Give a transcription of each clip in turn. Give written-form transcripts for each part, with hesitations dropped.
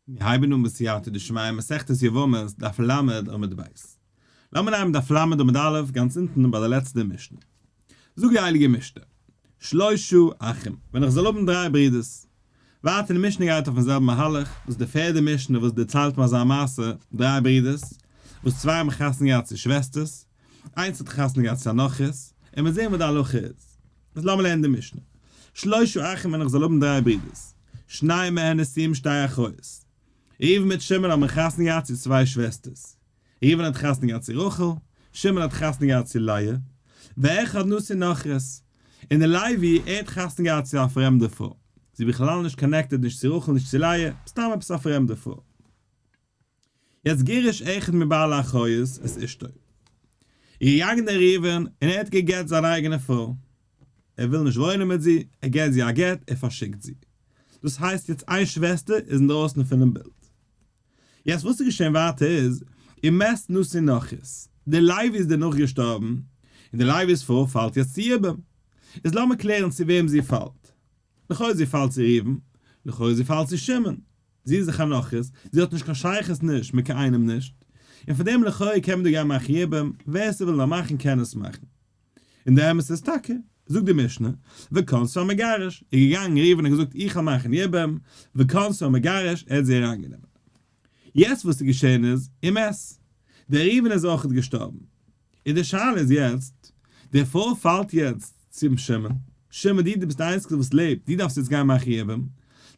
מיר הייבן אן בסייעתא דשמיא מסכת יבמות דף ל' עמוד ב'. לאמיר נעמען דף ל' עמוד א' גאנץ אונטן ביי די לעצטע משנה. זאגט די הייליגע משנה, שלושה אחים, ווען איך זאל האבן דריי ברידערס. ווייטער די משנה גייט אויפן זעלבן מהלך, דאס איז די פערדע משנה וואס דערציילט מיר אזא מעשה, דריי ברידערס, וואס צוויי האבן חתונה געהאט צו שוועסטערס, איינס האט חתונה געהאט צו א נכרית, און מיר זעען וואס די הלכה איז. איז לאמיר לערנען די משנה. שלושה אחים ווען איך זאל האבן דריי ברידערס. שניים מהן נשואים שתי אחיות. ראובן מיט שמעון האבן חתונה געהאט צו צוויי שוועסטערס. ראובן האט חתונה געהאט צו רחל, שמעון האט חתונה געהאט צו לאה. ואחד נשוי נכרית. און דער לוי, ער האט חתונה געהאט צו א פרעמדע פרוי. זי איז בכלל נישט connected נישט צו רחל נישט צו לאה, סתם עפעס א פרעמדע פרוי. יעצט גירש אחד מבעלי אחיות את אשתו. איז געגאנגען דער ראובן און ער האט גע'גט זיין אייגענע פרוי. ער וויל נישט וואוינען מיט זי, ער געט זי א גט, ער פארשיקט זי. דאס הייסט יעצט איין שוועסטער איז אינדרויסן פונעם בילד. יעצט וואס איז געשען ווייטער איז, ומת נשוי נכרית. דער לוי איז דערנאך געשטארבן, און דער לוי'ס פרוי פאלט יעצט צו יבום. איז לאמיר קלערן צו וועם זי פאלט. לכאו' זי פאלט צו ראובן, לכאו' זי פאלט צו שמעון. זי איז דאך א נכרית, זי האט נישט קיין שייכות נישט מיט קיין איינעם נישט, און פאר דעם לכאו' קען מען דא גיין מאכן יבום, ווער ס'וויל נאר מאכן קען עס מאכן. און די אמת איז טאקע, זאגט די משנה, וכנסה המגרש, איז געגאנגען ראובן און געזאגט איך וועל מאכן יבום, וכנסה המגרש, ער האט זי אריינגענומען. יעצט וואס איז געשען איז, ומת, דער ראובן איז אויכעט געשטארבן. און די שאלה איז יעצט, די פרוי פאלט יעצט צום שמעון, שמעון דו ביסט די איינציגסטע וואס לעבט, דו דארפסט יעצט גיין מאכן יבום,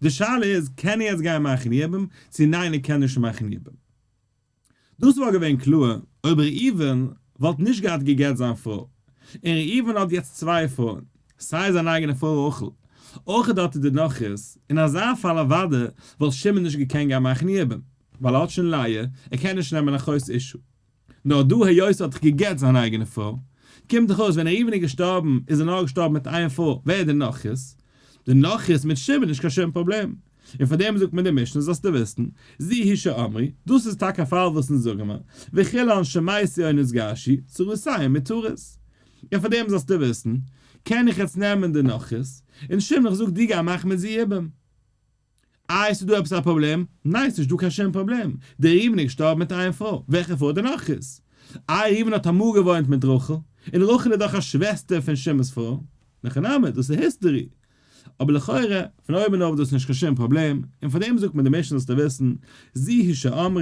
די שאלה איז קען ער יעצט גיין מאכן יבום, צו ניין ער קען נישט מאכן יבום. דאס וואלט געווען קלאר אויב ראובן וואלט נישט געהאט גע'גט זיין פרוי, און ראובן האט יעצט צוויי פרויען, סיי זיין אייגענע פרוי רחל, אויך האט ער די נכרית, אין אזא פאל אוודאי וואלט שמעון נישט געקענט גיין מאכן יבום, ווייל ער האט שוין לאה, ער קען נישט נעמען אחות אשה. נאר דא היות ער האט דאך גע'גט זיין אייגענע פרוי, קומט דאך אויס ווען ראובן איז געשטארבן איז ער נאר געשטארבן מיט איין פרוי, ווער איז די נכרית? די נכרית מיט שמעון נישט קיין שום פראבלעם, און פאר דעם זאגט מען די משנה זאלסטו וויסן, זו היא שאמרו, דאס איז טאקע א פאל וואס אונז זאגן מיר, וכולן שמתו או נתגרשו, צרותיהן מותרות. און פאר דעם זאלסטו וויסן, קען איך יעצט נעמען די נכרית, און שמעון איך זאג דו גיי מאך מיט זי יבום. איי ס'איז דא עפעס א פראבלעם? ניין ס'נישט דא קיין שום פראבלעם, דער ראובן איז געשטארבן מיט איין פרוי, וועלכע פרוי? די נכרית. איי ראובן האט אמאל געוואוינט מיט רחל, און רחל איז דאך א שוועסטער פון שמעון'ס פרוי, הכי נמי, דאס איז history. אבער לכאורה, פון אויבן אויף דאס נישט קיין שום פראבלעם, און פאר דעם זאגט מען די משנה זאלסטו וויסן, זו היא שאמרו,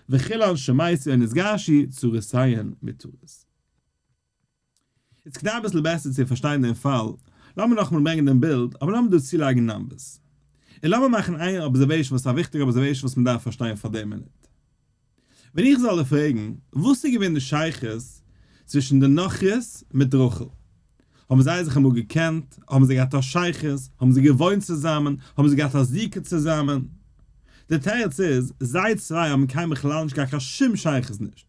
וכולן שמתו או נתגרשו, צרותיהן מותרות. איז כדי אביסל בעסער צו פארשטיין דעם פאל, לאמיר נאכאמאל ברענגען דעם בילד, אבער לאמיר דא צולייגן numbers. און לאמיר מאכן איין observation וואס איז א וויכטיגע observation וואס מען דארף פארשטיין פאר די מינוט. ווען איך זאל דיר פרעגן, וואס איז געווען די שייכות צווישן די נכרית מיט רחל? האבן זיי זיך אמאל געקענט? האבן זיי געהאט א שייכות? האבן זיי געוואוינט צוזאמען? האבן זיי געהאט א זיקה צוזאמען? די תירוץ איז, זיי צוויי האבן קיין בכלל נישט געהאט קיין שום שייכות נישט.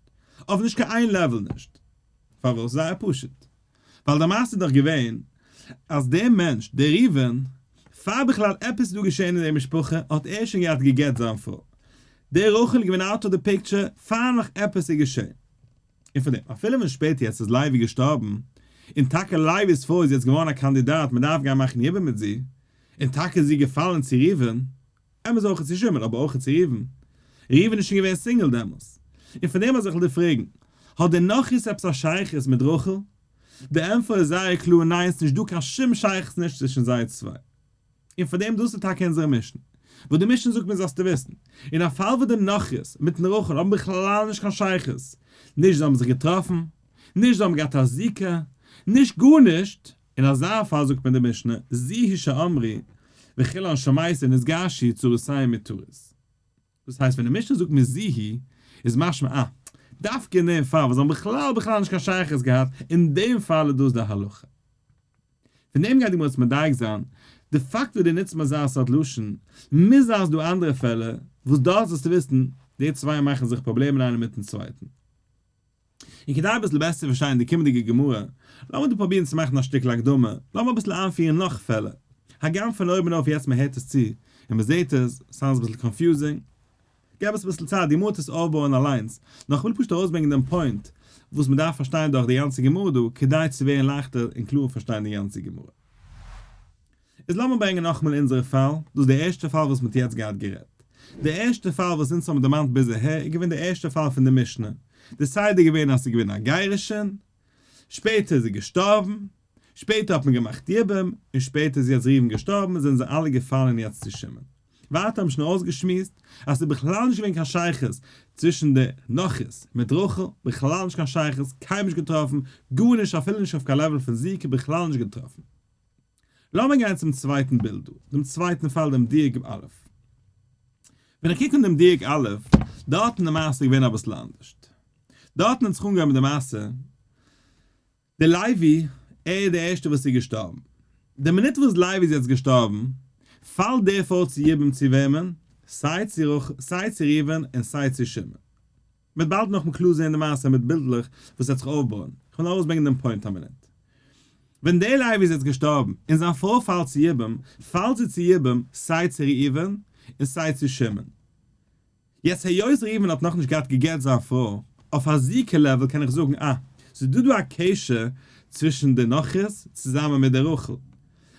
אויף נישט קיין איין level נישט. פארוואס? זייער פשוט. ווייל די מעשה איז דאך געווען אז דער מענטש, דער ראובן, פאר בכלל עפעס איז דא געשען אין די משפחה האט ער שוין געהאט גע'גט זיין פרוי. דער רחל איז געווען out of the picture פאר נאך עפעס איז געשען. און פון דעם, אפילו ווען שפעטער יעצט איז לוי געשטארבן, און טאקע לוי'ס פרוי איז יעצט געווארן א קאנדידאט מען דארף גיין מאכן יבום מיט זי, און טאקע איז זי געפאלן צו ראובן, אמת אויך צו שמעון אבער אויך צו ראובן. ראובן איז שוין געווען single דעמאלס. און פון דעם אז איך וויל דיר פרעגן, האט די נכרית עפעס א שייכות מיט רחל? די ענטפער איז זייער קלאר ניין ס'נישט דא קיין שום שייכות נישט צווישן זיי צוויי. און פון דעם דאס איז טאקע אונזערע משנה. וואס די משנה זאגט מיר זאלסטו וויסן. אין א פאל וואס די נכרית מיטן רחל האבן בכלל נישט קיין שייכות, נישט זיי האבן זיך געטראפן, נישט זיי האבן געהאט א זיקה, נישט גארנישט, אין אזא פאל זאגט מען די משנה, זו היא שאמרו, וכולן שמתו או נתגרשו צרותיהן מותרות. דאס הייסט ווען די משנה זאגט מיר זו היא, איז משמע אה, דווקא אין דעם פאל וואס זיי האבן בכלל בכלל נישט קיין שייכות געהאט, אין דעם פאל איז דאס די הלכה. פון דעם גייט די גמרא יעצט מדייק זיין, די פאקט וואס דו נוצט אזא סארט לשון, מוז זיין אז דא אנדערע פעלער, וואס דארט זאלסטו וויסן, די צוויי מאכן זיך פראבלעמען איינער מיטן צווייטן. און כדי אביסל בעסער צו פארשטיין די קומענדיגע גמרא, לאמיר דא פרובירן צו מאכן א שטיקל הקדמה, לאמיר אביסל איינפירן נאך פעלער. הגם פון אויבן אויף יעצט מען הערט עס צו, און מען זעט עס, sounds אביסל confusing. געב עס אביסל צייט, די גמרא וועט עס אויפבויען אליינס. נאר כ'וויל פשוט ארויסברענגען דעם point וואס מען דארף פארשטיין דורך די גאנצע גמרא דא, כדי צו ווערן לייכטער און קלארער פארשטיין די גאנצע גמרא. איז לאמיר ברענגען נאכאמאל אונזערע פאל, דאס איז די ערשטע פאל וואס מען האט יעצט געהאט גערעדט. די ערשטע פאל וואס אונז האבן דערמאנט ביז אהער איז געווען די ערשטע פאל פון די משנה, די סדר איז געווען אז ס'איז געווען א גירושין, שפעטער איז זי געשטארבן, שפעטער האט מען געמאכט יבום, און שפעטער איז יעצט ראובן געשטארבן, זענען זיי אלע געפאלן יעצט צו שמעון. ווייטער האבן שוין אויסגעשמועסט אז ס'איז בכלל נישט געווען קיין שייכות צווישן די נכרית מיט רחל, בכלל נישט קיין שייכות, קיינמאל נישט געטראפן, גארנישט אפילו נישט אויף קיין level פון זיקה בכלל נישט געטראפן. לאמיר גיין צום צווייטן בילד דא, דעם צווייטן פאל דעם דיוק א'. ווען איך קוק אן דעם דיוק א', דארטן די מעשה איז געווען אביסל אנדערשט. דארטן האט זיך אנגעהויבן די מעשה, דער לוי, ער איז דער ערשטער וואס איז געשטארבן. די מינוט וואס לוי איז יעצט געשטארבן, פאלט דער פרוי צו יבום צו וועמען? סיי צו רח, סיי צו ראובן און סיי צו שמעון. מ'וועט באלד נאכמאל קלאר זען די מעשה מיט בילדלעך וואס וועט זיך אויפבויען. איך וויל נאר ארויסברענגען דעם point א מינוט. ווען דער לוי איז יעצט געשטארבן און זיין פרוי פאלט צו יבום, פאלט זי צו יבום סיי צו ראובן און סיי צו שמעון. יעצט היות ראובן האט נאכנישט געהאט גע'גט זיין פרוי, אויף א זיקה level קען איך זאגן אה, ס'איז דא דא א קשר צווישן די נכרית צוזאמען מיט די רחל.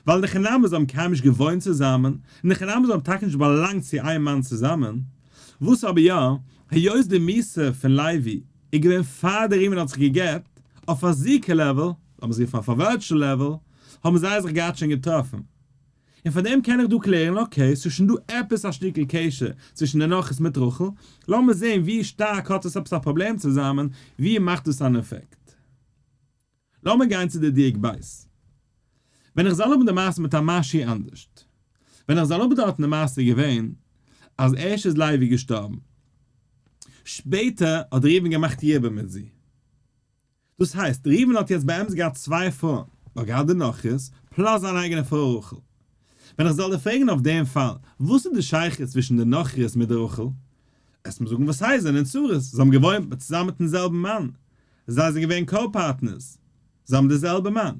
ווייל אין הכי נמי זיי האבן קיינמאל נישט געוואוינט צוזאמען, אין הכי נמי זיי האבן טאקע נישט באלאנגט צו איין מאן צוזאמען. וואס אבער יא, היות די מיתה פון לוי איז געווען פאר די ראובן האט זיך גע'גט, אויף א זיקה level, לאמיר עס רופן אויף א virtual level, האבן זיי זיך געהאט שוין געטראפן. און פאר דעם קען איך דא קלערן, okay, ס'איז שוין דא עפעס א שטיקל קשר צווישן די נכרית מיט רחל, לאמיר זען ווי שטארק האט עס עפעס א פראבלעם צוזאמען, ווי מאכט דאס אן עפעקט. לאמיר גיין צו די דיוק בית. ווען איך זאל האבן די מעשה מיט א משהו אנדערשט. ווען איך זאל האבן דארטן די מעשה איז געווען אז ערשט איז לוי געשטארבן. שפעטער האט ראובן געמאכט יבום מיט זי. דאס הייסט, ראובן האט יעצט באמת געהאט צוויי פרויען, נאר געהאט די נכרית, plus זיין אייגענע פרוי רחל. ווען איך זאל דיר פרעגן אויף דעם פאל, וואס איז די שייכות צווישן די נכרית מיט די רחל? וועסט מיר זאגן וואס הייסט, זיי זענען צרות, זיי האבן געוואוינט צוזאמען מיטן זעלבן מאן, זיי זענען געווען co-partners, זיי האבן די זעלבע מאן.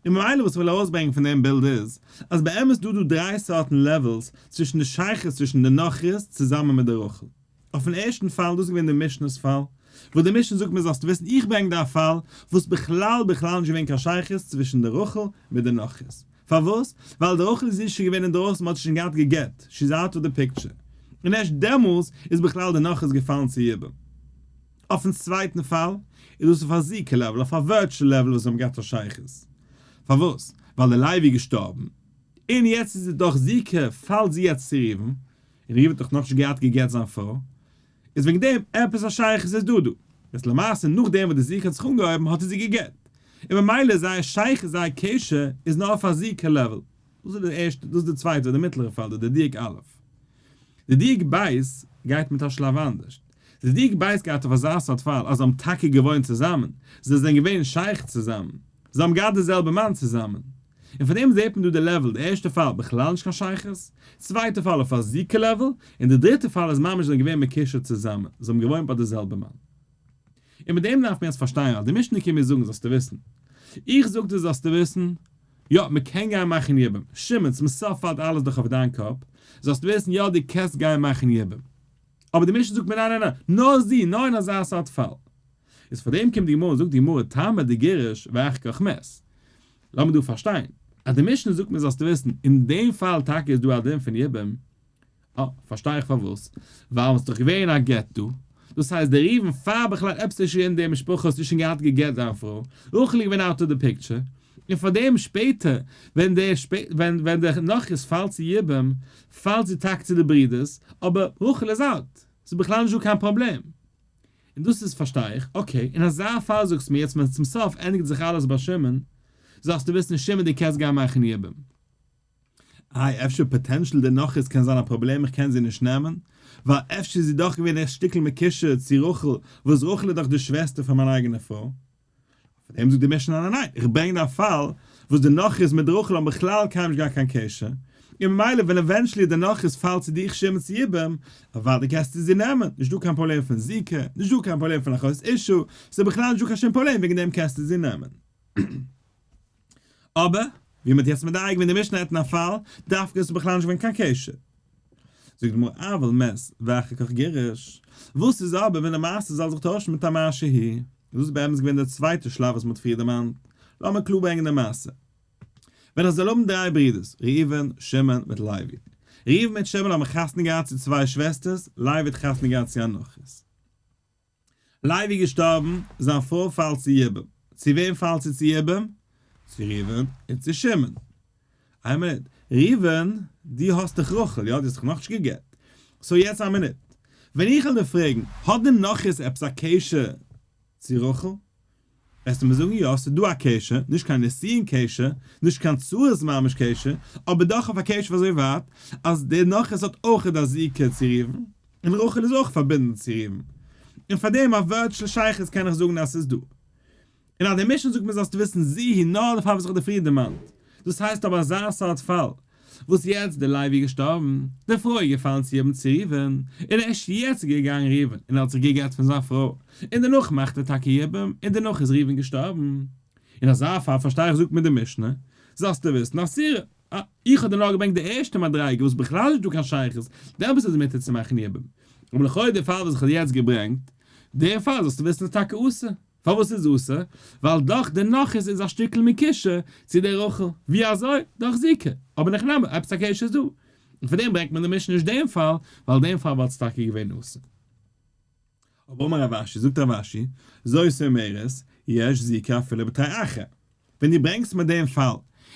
און ממילא וואס איך וויל ארויסברענגען פון דעם בילד איז, אז באמת איז דא דא דריי סארטן levels צווישן די שייכות צווישן די נכרית צוזאמען מיט די רחל. אויפן ערשטן פאל, דאס איז געווען די משנה'ס פאל, וואס די משנה זאגט מיר זאלסטו וויסן איך ברענג דא א פאל וואס בכלל בכלל נישט געווען קיין שייכות צווישן די רחל מיט די נכרית. פארוואס? ווייל די רחל איז נישט געווען אינדרויסן מ'האט שוין געהאט גע'גט, she is out of the picture. און ערשט דעמאלס איז בכלל די נכרית געפאלן צו יבום. אויפן צווייטן פאל איז דאס אויף א זיקה level, אויף א virtual level וואס זיי האבן געהאט א שייכות. פארוואס? ווייל די לוי איז געשטארבן, און יעצט איז זי דורך זיקה פאלט זי יעצט צו ראובן, און ראובן האט דאך נאכנישט געהאט גע'גט זיין פרוי, איז וועגן דעם עפעס א שייכות איז דא דא. יעצט למעשה נאכדעם וואס די זיקה האט זיך אנגעהויבן האט ער זי גע'גט, און ממילא זייער שייכות זייער קשר איז נאר אויף א זיקה level. דאס איז די ערשטע, דאס איז די צווייטע, די מיטלערע פאל, די דיוק א'. די דיוק ב' גייט מיט א שלב אנדערשט. די דיוק ב' גייט אויף אזא סארט פאל אז זיי האבן טאקע געוואוינט צוזאמען, זיי זענען געווען שייך צוזאמען, זיי האבן געהאט די זעלבע מאן צוזאמען. און פון דעם זעט מען דא די level, די ערשטע פאל בכלל נישט קיין שייכות, צווייטע פאל אויף א זיקה level, און די דריטע פאל איז ממש זיי זענען געווען מקושר צוזאמען, זיי האבן געוואוינט ביי די זעלבע מאן. און מיט דעם דארף מען יעצט פארשטיין אז די משנה קומט מיר זאגן זאלסטו וויסן. איך זאג דיר זאלסטו וויסן, יא, מען קען גיין מאכן יבום. שמעון, צום סוף פאלט אלעס דאך אויף דיין קאפ. זאלסט וויסן, יא, דו קענסט גיין מאכן יבום. אבער די משנה זאגט מיר ניין ניין ניין, נאר זי, נאר אין אזא סארט פאל. איז פאר דעם קומט די גמרא און זאגט די גמרא טעמא דגירש ואחר כך מת. לאמיר דא פארשטיין, אז די משנה זאגט מיר זאלסטו וויסן, אין דעם פאל טאקע איז דא א דין פון יבום, אה, פארשטיי איך פארוואס, ווייל ס'איז דאך געווען א גט דא, דאס הייסט דער ראובן פאר בכלל עפעס איז שוין אין די משפחה האסטו שוין געהאט גע'גט דיין פרוי, רחל איז געווען out of the picture, און פארדעם שפעטער ווען דער ווען ווען דער נכרית פאלט צו יבום פאלט זי טאקע צו די ברידערס, אבער רחל איז out, ס'איז בכלל נישט דא קיין פראבלעם. און דאס איז פארשטיי איך, okay, אין אזא פאל זאגסטו מיר יעצט ווען צום סוף ענדיגט זיך אלעס ביי שמעון, זאלסטו וויסן שמעון דו קענסט גיין מאכן יבום. איי אפשר potential די נכרית קען זיין א פראבלעם איך קען זי נישט נעמען, ווייל אפשר איז זי דאך געווען א שטיקל מקושר צו רחל, וואס רחל איז דאך די שוועסטער פון מיין אייגענע פרוי. אויף דעם זאגט די משנה ניין ניין, איך ברענג דא א פאל וואס די נכרית מיט רחל האבן בכלל קיינמאל נישט געהאט קיין קשר, און ממילא ווען eventually די נכרית פאלט צו דיך שמעון צו יבום, אוודאי קענסטו זי נעמען, נישט דא קיין פראבלעם פון זיקה, נישט דא קיין פראבלעם פון אחות אשה, ס'איז בכלל נישט דא קיין שום פראבלעם וועגן דעם קענסטו זי נעמען. אבער, ווי מ'האט יעצט מדייק געווען די משנה רעדט אין א פאל, דווקא איז בכלל נישט געווען קיין קשר. זאגט די גמרא אבל מת ואחר כך גירש, וואס איז אבער ווען די מעשה זאל זיך טוישן מיט א משהו? דאס איז באמת געווען דער צווייטער שלב וואס מ'האט פריער דערמאנט. לאמיר קלאר ברענגען די מעשה. ווען איך זאל האבן דריי ברידערס, ראובן, שמעון מיט לוי. ראובן מיט שמעון האבן חתונה געהאט צו צוויי שוועסטערס, לוי האט חתונה געהאט צו א נכרית. לוי איז געשטארבן, זיין פרוי פאלט צו יבום. צו וועם פאלט זי צו יבום? צו ראובן און צו שמעון. איין מינוט, ראובן, דו האסט דאך רחל, יא? דו האסט דאך נאכנישט גע'גט. so יעצט א מינוט. ווען איך וועל דיר פרעגן, האט די נכרית עפעס א קשר צו רחל? וועסטו מיר זאגן יא, ס'איז דא א קשר, נישט קיין נישואין קשר, נישט קיין צרות ממש קשר, אבער דאך אויף א קשר אזוי ווייט אז די נכרית האט אויך א זיקה צו ראובן, און רחל איז אויך פארבינדן צו ראובן, און פאר דעם א virtual שייכות קען איך זאגן אז ס'איז דא. און אז די משנה זאגט מיר זאלסטו וויסן זו היא נאר די פאל וואס איך האב דיר פריער דערמאנט, דאס הייסט אבער אזא סארט פאל וואס יעצט די לוי איז געשטארבן, די פרוי איז געפאלן צו יבום צו ראובן, און ערשט יעצט איז געגאנגען ראובן און האט זיך גע'גט פון זיין פרוי, און דערנאך מאכט ער טאקע יבום, און דערנאך איז ראובן געשטארבן. אין אזא פאל פארשטיי איך זאגט מיר די משנה, זאלסטו וויסן אסורה, אה, איך האב דיר נאר געברענגט די ערשטע מדריגה וואס בכלל נישט דא קיין שייכות, דעמאלטס איז מותר צו מאכן יבום. אבער לכאורה די פאל וואס איך האב יעצט געברענגט, די פאל זאלסטו וויסן איז טאקע אסור. פארוואס איז אסור? ווייל דאך די נכרית איז א שטיקל מקושר צו די רחל. ווי אזוי? דורך זיקה. אבער אין הכי נמי, עפעס א קשר איז דא. און פאר דעם ברענגט מען די משנה נישט דעם פאל, ווייל דעם פאל וואלט עס טאקע געווען אסור. אבער אמר רב אשי, זאגט רב אשי, זאת אומרת, יש זיקה אפילו בתרי אחי. ווען דו ברענגסט מיר דעם פאל,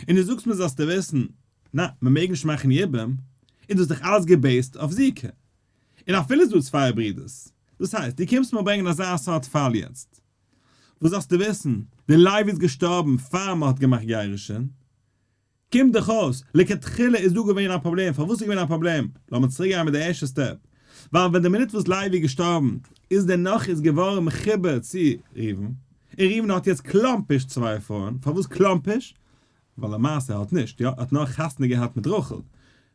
און דו זאגסט מיר זאלסטו וויסן, נא, מען מעג נישט מאכן יבום, איז דאס דאך אלעס גע base ט אויף זיקה. און אפילו איז דא צוויי ברידערס. דאס הייסט, דו קומסט מיר ברענגען אזא סארט פאל יעצט. וואס זאלסטו וויסן, די לוי איז געשטארבן פאר מען האט געמאכט גירושין. קומט דאך אויס, לכתחילה איז דא געווען א פראבלעם, פארוואס איז געווען א פראבלעם? לאמיר צוריק גיין מיט די ערשטע step. ווייל ווען די מינוט וואס לוי איז געשטארבן, איז דער נכרית געווארן מחובר צו ראובן, און ראובן האט יעצט קלאמפיש צוויי פרויען, פארוואס קלאמפיש? ווייל למעשה ער האט נישט, יא, ער האט נאר חתונה געהאט מיט רחל,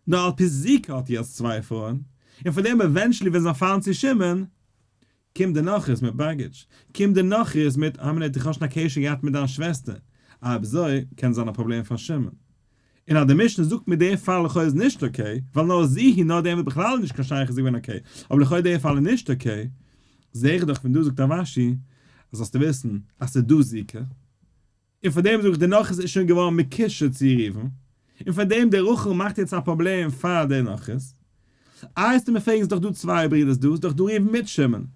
נאר על פי זיקה האט יעצט צוויי פרויען, און פון דעם eventually ווען זיי פאלן צו שמעון, קומט די נכרית מיט baggage, קומט די נכרית מיט, איין מינוט איך האב שוין א קשר געהאט מיט דיין שוועסטער, אויב אזוי קען זיין א פראבלעם פאר שמעון. און אז די משנה זאגט מיר די פאל לכאו' איז נישט okay, ווייל נאר זי היא נאר דעם וואלט בכלל נישט קיין שייכות געווען okay, אבער לכאו' די פאל איז נישט okay, זעה איך דאך פון דא זאגט רב אשי, אז זאלסטו וויסן אז ס'איז דא זיקה. און פאר דעם זאג איך די נכרית איז שוין געווארן מקושר צו ראובן, און פאר דעם די רחל מאכט יעצט א פראבלעם פאר די נכרית. איי וועסטו מיר פרעגן ס'איז דאך דא צוויי ברידערס דא, ס'איז דאך דא ראובן מיט שמעון,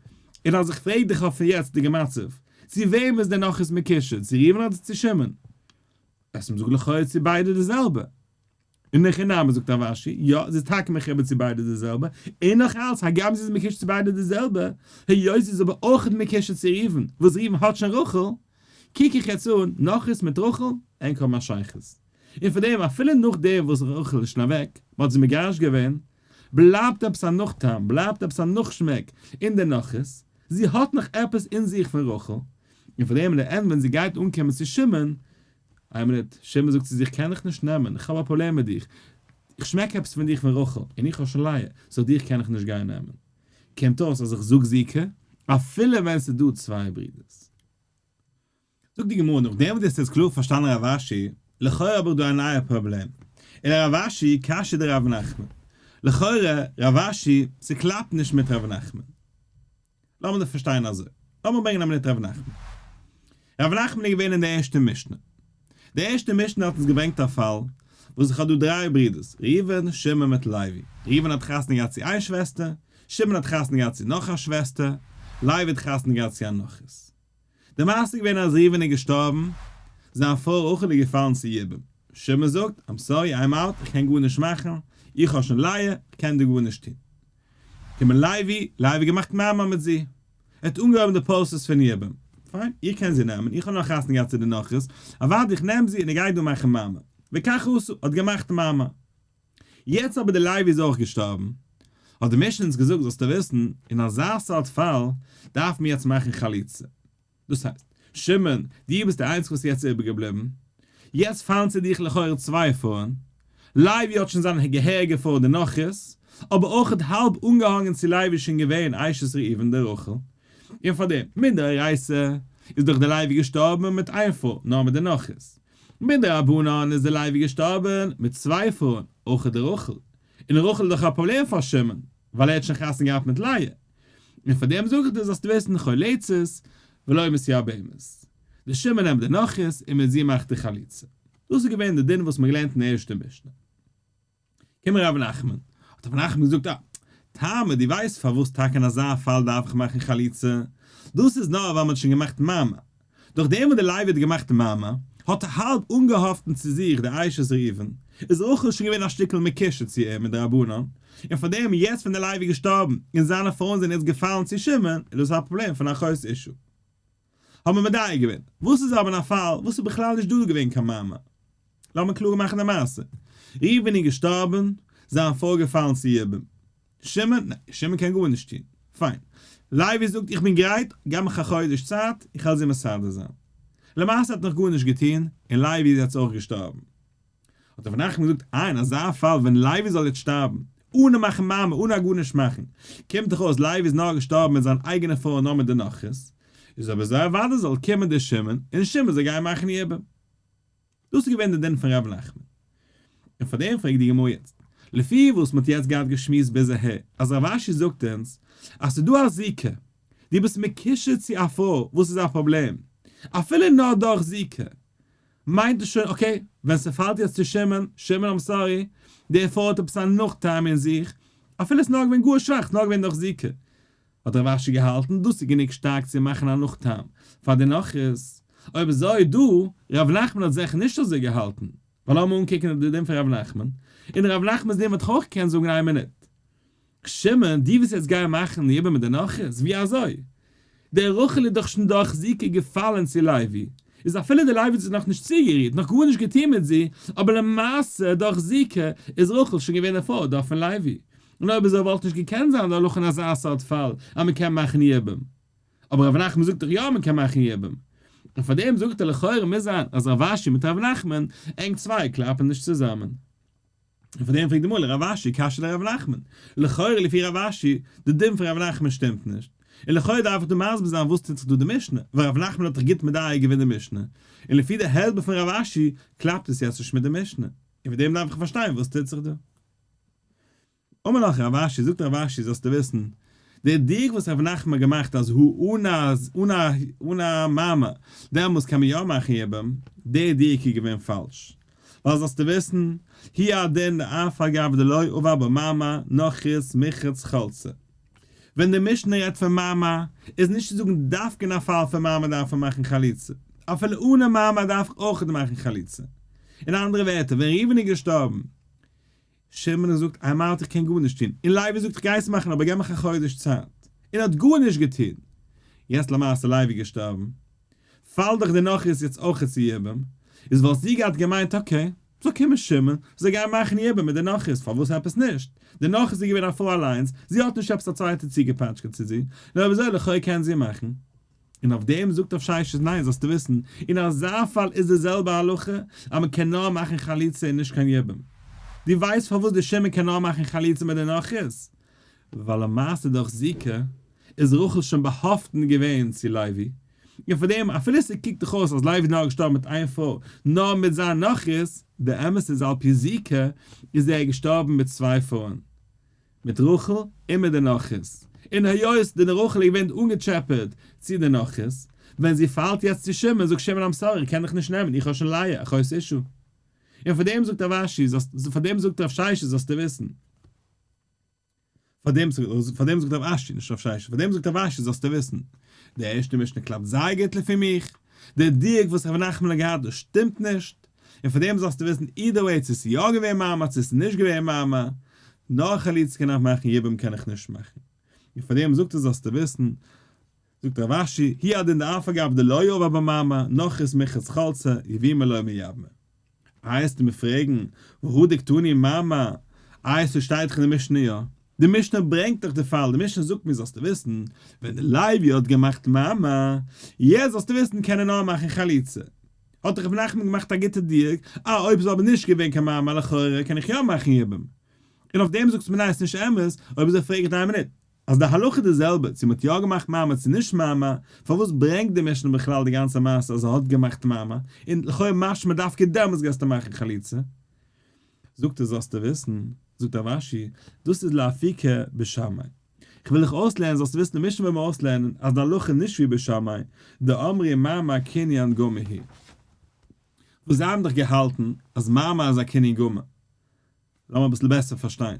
און אז איך פרעג דיך אויפן יעצטיגע מצב, צו וועם איז די נכרית מקושר, צו ראובן אדער צו שמעון? וועסטו מיר זאגן לכאורה צו ביידע די זעלבע. אין הכי נמי זאגט רב אשי, יא, זי איז טאקע מחובר צו ביידע די זעלבע, און נאך אלץ, הגם זי איז מקושר צו ביידע די זעלבע, היות זי איז אבער אויך מקושר צו ראובן, וואס ראובן האט שוין רחל, קוק איך יעצט אן, נכרית מיט רחל, ענק האבן א שייכות. און פאר דעם, אפילו נאכדעם וואס רחל איז שוין אוועק, מען האט זי מגרש געווען, בלייבט עפעס א נאכטעם, בלייבט עפעס א נאכשמעק אין די נכרית, זי האט נאך עפעס אין זיך פון רחל, און פאר דעם אין די end ווען זי גייט אנקומען צו שמעון, איין מינוט, שמעון זאגט צו זיך קען איך נישט נעמען, איך האב א פראבלעם מיט דיך, איך שמעק עפעס פון דיך פון רחל, און איך האב שוין לאה, so דיך קען איך נישט גיין נעמען. קומט אויס אז איך זאג זיקה, אפילו ווען ס'איז דא צוויי ברידערס. זאגט די גמרא, נאכדעם וואס דו האסט יעצט קלאר פארשטאנען רב אשי, לכאורה האב איך דא א נייע פראבלעם, און רב אשי קשיא דרב נחמן, לכאורה רב אשי, ס'קלאפט נישט מיט רב נחמן. לאמיר דאס פארשטיין אזוי. לאמיר ברענגען א מינוט ר' נחמן. ר' נחמן איז געווען אין די ערשטע משנה. די ערשטע משנה האט אונז געברענגט א פאל וואס איך האב דא דריי ברידערס, ראובן, שמעון מיט לוי. ראובן האט חתונה געהאט צו איין שוועסטער, שמעון האט חתונה געהאט צו נאך א שוועסטער, לוי האט חתונה געהאט צו א נכרית. די מעשה איז געווען אז ראובן איז געשטארבן, זיין פרוי רחל איז געפאלן צו יבום. שמעון זאגט, I'm sorry, I'm out, איך קען גארנישט מאכן, איך האב שוין לאה, איך קען דא גארנישט טון. קומען לוי, לוי געמאכט מאמר מיט זי. ער האט אנגעהויבן די process פון יבום. פיין, איר קענט זי נעמען, איך האב נאך חתונה געהאט צו די נכרית, אוודאי איך נעם זי און איך גיי דא מאכן מאמר. וכך עשו, האט געמאכט מאמר. יעצט אבער די לוי איז אויך געשטארבן, האט די משנה אונז געזאגט זאלסטו וויסן, אין אזא סארט פאל דארף מען יעצט מאכן חליצה. דאס הייסט, שמעון, דו ביסט דער איינציגער וואס איז יעצט איבערגעבליבן, יעצט פאלן צו דיך לכאורה צוויי פרויען, לוי האט שוין זיין געהעריגע פרוי די נכרית, אבער אויך האלב אנגעהאנגען צו לוי איז שוין געווען אשת ראובן די רחל, און פאר דעם, מדאורייתא, איז דאך די לוי געשטארבן מיט איין פרוי, נאר מיט די נכרית. מדרבנן איז די לוי געשטארבן מיט צוויי פרויען, אויך די רחל. און רחל איז דאך א פראבלעם פאר שמעון, ווייל ער האט שוין חתונה געהאט מיט לאה. און פאר דעם זאג איך דיר זאלסטו וויסן חולצת ולא מתייבמת. די שמעון נעמט די נכרית און מיט זי מאכט די חליצה. דאס איז געווען די דין וואס מ'האט געלערנט אין די ערשטע משנה. קומט רב נחמן. האט רב נחמן געזאגט, אה, טעמא, דו ווייסט פארוואס טאקע אין אזא פאל דארף איך מאכן חליצה? דאס איז נאר ווייל מען האט שוין געמאכט מאמר. דורך דעם וואס די לוי האט געמאכט מאמר, האט ער האלב אנגעהאפטן צו זיך די אשת ראובן, איז רחל שוין געווען א שטיקל מקושר צו אים מדרבנן, און פאר דעם יעצט ווען די לוי איז געשטארבן און זיינע פרויען זענען יעצט געפאלן צו שמעון, איז דאס א פראבלעם פון אחות אשה. האבן מיר מדייק געווען, וואס איז אבער אין א פאל וואס איז בכלל נישט דא געווען קיין מאמר? לאמיר קלאר מאכן די מעשה. ראובן איז געשטארבן, זיין פרוי געפאלן צו יבום. שמעון? ניין, שמעון קען גארנישט טון. פיין. לוי זאגט איך בין גרייט, געב מיך א חודש צייט, איך וועל זי מסדר זיין. למעשה האט נאך גארנישט געטון, און לוי איז יעצט אויך געשטארבן. האט רב נחמן געזאגט, אה אין אזא פאל ווען לוי זאל יעצט שטארבן, אנע מאכן מאמר, אנע גארנישט מאכן, קומט דאך אויס לוי איז נאר געשטארבן מיט זיין אייגענע פרוי נאר מיט די נכרית, איז אויב אזוי אוודאי זאל קומען דער שמעון, און שמעון זאל גיין מאכן יבום. דאס איז געווען די דין פון ר' נחמן. און פאר דעם פרעגט די גמרא יעצט, לפי וואס מ'האט יעצט געהאט געשמועסט ביז אהער, אז רב אשי זאגט אונז אז ס'איז דא א זיקה, דו ביסט מקושר צו א פרוי, וואס איז א פראבלעם? אפילו נאר דורך זיקה, מיינט עס שוין okay, ווען ס'פאלט יעצט צו שמעון, שמעון I'm sorry, די פרוי האט עפעס א נאך-טעם אין זיך, אפילו ס'איז נאר געווען גאר שוואך, ס'איז נאר געווען דורך זיקה, האט רב אשי געהאלטן דאס איז גענוג שטארק צו מאכן א נאך-טעם פאר די נכרית, אויב אזוי דא, ר' נחמן האט זעכער נישט אזוי געהאלטן, ווייל לאמיר אנקוקן די דין פון ר' נחמן, און ר' נחמנ'ס דין וואלט איך אויך געקענט זאגן איין מינוט. שמעון, דו ווילסט יעצט גיין מאכן יבום מיט די נכרית? ווי אזוי? דער רחל איז דאך שוין דורך זיקה געפאלען צו לוי, איז אפילו די לוי האט זיך נאך נישט צוגערירט, נאך גארנישט געטון מיט זי, אבער למעשה דורך זיקה איז רחל שוין געווען די פרוי דארט פון לוי, און אויב אזוי וואלט נישט געקענט זיין די הלכה אין אזא סארט פאל אז מען קען מאכן יבום. אבער רב נחמן זאגט דאך יא מען קען מאכן יבום. און פארדעם זאגט ער לכאורה מוז זיין אז רב אשי מיט רב נחמן ענק צוויי קלאפן נישט צוזאמען. און פאר דעם פרעגט די גמרא לרב אשי קשיא לרב נחמן, לכאורה לפי רב אשי, די דין פון רב נחמן שטימט נישט, און לכאורה דארף איך דא מסביר זיין וואס טוט זיך דא די משנה, ווייל רב נחמן האט דאך גוט מדייק געווען די משנה, און לפי די הסבר פון רב אשי קלאפט עס יעצט נישט מיט די משנה, און פאר דעם דארף איך פארשטיין וואס טוט זיך דא. אמר לך רב אשי, זאגט רב אשי, זאלסטו וויסן, דער דיוק וואס רב נחמן האט געמאכט אז הוא אן א אן א אן א מאמר, דעמאלס קען מען יא מאכן יבום, דער דיוק איז געווען פאלש. ווייל זאלסטו וויסן, הוא הדין דאף על גב דלא עבר במאמר נכרית מיחץ חלצה. ווען די משנה רעדט פון מאמר, איז נישט צו זאגן דווקא אין א פאל פון מאמר דארף מען מאכן חליצה, אפילו אן א מאמר דארף איך אויך מאכן חליצה. אין אנדערע ווערטער, ווען ראובן איז געשטארבן, שמעון האט געזאגט I'm out איך קען גארנישט טון, און לוי זאגט איך גיי עס מאכן אבער געב מיך א חודש צייט, און האט גארנישט געטון, יעצט למעשה לוי געשטארבן, פאלט דאך די נכרית יעצט אויך צו יבום, איז וואלט זי געהאט געמיינט okay, זאל קומען שמעון, זאל גיין מאכן יבום מיט די נכרית, פארוואס עפעס נישט? די נכרית איז געווען א פרוי אליינס, זי האט נישט עפעס א צווייטע צוגעפאטשקעט צו זי, נאר אויב אזוי לכאו' קען זי מאכן. און אויף דעם זאגט רב ששת ניין זאלסטו וויסן, אין אזא פאל איז די זעלבע הלכה אז מען קען נאר מאכן חליצה און נישט קיין יבום. דו ווייסט פארוואס די שמעון קען נאר מאכן חליצה מיט די נכרית? ווייל למעשה דורך זיקה איז רחל שוין באהאפטן געווען צו לוי, און פאר דעם אפילו ס'קוקט דיך אויס אז לוי איז נאר געשטארבן מיט איין פרוי נאר מיט זיין נכרית, די אמת איז על פי זיקה איז ער געשטארבן מיט צוויי פרויען. מיט רחל און מיט די נכרית, און היות די רחל איז געווען אנגעטשעפעט צו די נכרית, ווען זי פאלט יעצט צו שמעון, זאגט שמעון I'm sorry, איך קען דיך נישט נעמען, איך האב שוין לאה, אחות אשה. און פאר דעם זאגט רב אשי, פאר דעם זאגט רב ששת זאלסטו וויסן. פאר דעם פאר דעם זאגט רב אשי, נישט רב ששת, פאר דעם זאגט רב אשי זאלסטו וויסן, די ערשטע משנה קלאפט זייער גוט לפי מיך, די דיוק וואס רב נחמן האט געהאט דאס שטימט נישט, און פאר דעם זאלסטו וויסן either way צו ס'איז יא געווען מאמר צו ס'איז נישט געווען מאמר, נאר חליצה קען איך מאכן יבום קען איך נישט מאכן. און פאר דעם זאגט ער זאלסטו וויסן, זאגט רב אשי, הוא הדין דאף על גב דלא עבר במאמר, נכרית מיחץ חלצה, יבומי לא מייבמה. איי וועסטו מיר פרעגן, והא דקתני מאמר, איי ס'שטייט דאך אין די משנה יא, די משנה ברענגט דאך די פאל, די משנה זאגט מיר זאלסטו וויסן, ווען די לוי האט געמאכט מאמר, יעצט זאלסטו וויסן קען ער נאר מאכן חליצה. האט דאך ר' נחמן געמאכט א גוטע דיוק, אה אויב איז אבער נישט געווען קיין מאמר לכאורה קען איך יא מאכן יבום. און אויף דעם זאגסטו מיר ניין ס'נישט אמת, אויב אזוי פרעג איך דיין מינוט, אז די הלכה איז די זעלבע צו מ'האט יא געמאכט מאמר צו נישט מאמר, פארוואס ברענגט די משנה בכלל די גאנצע מעשה אז ער האט געמאכט מאמר, און לכאו' משמע דווקא דעמאלטס גייסטו מאכן חליצה? זאגט ער זאלסטו וויסן, זאגט רב אשי, דאס איז לאפוקי בית שמאי. כ'וויל דיך אויסלערנען זאלסטו וויסן די משנה וויל מיר אויסלערנען אז די הלכה איז נישט ווי בית שמאי, דאמרי מאמר קנין גמור הוא. וואס זיי האבן דאך געהאלטן אז מאמר איז א קנין גמור. לאמיר אביסל בעסער פארשטיין.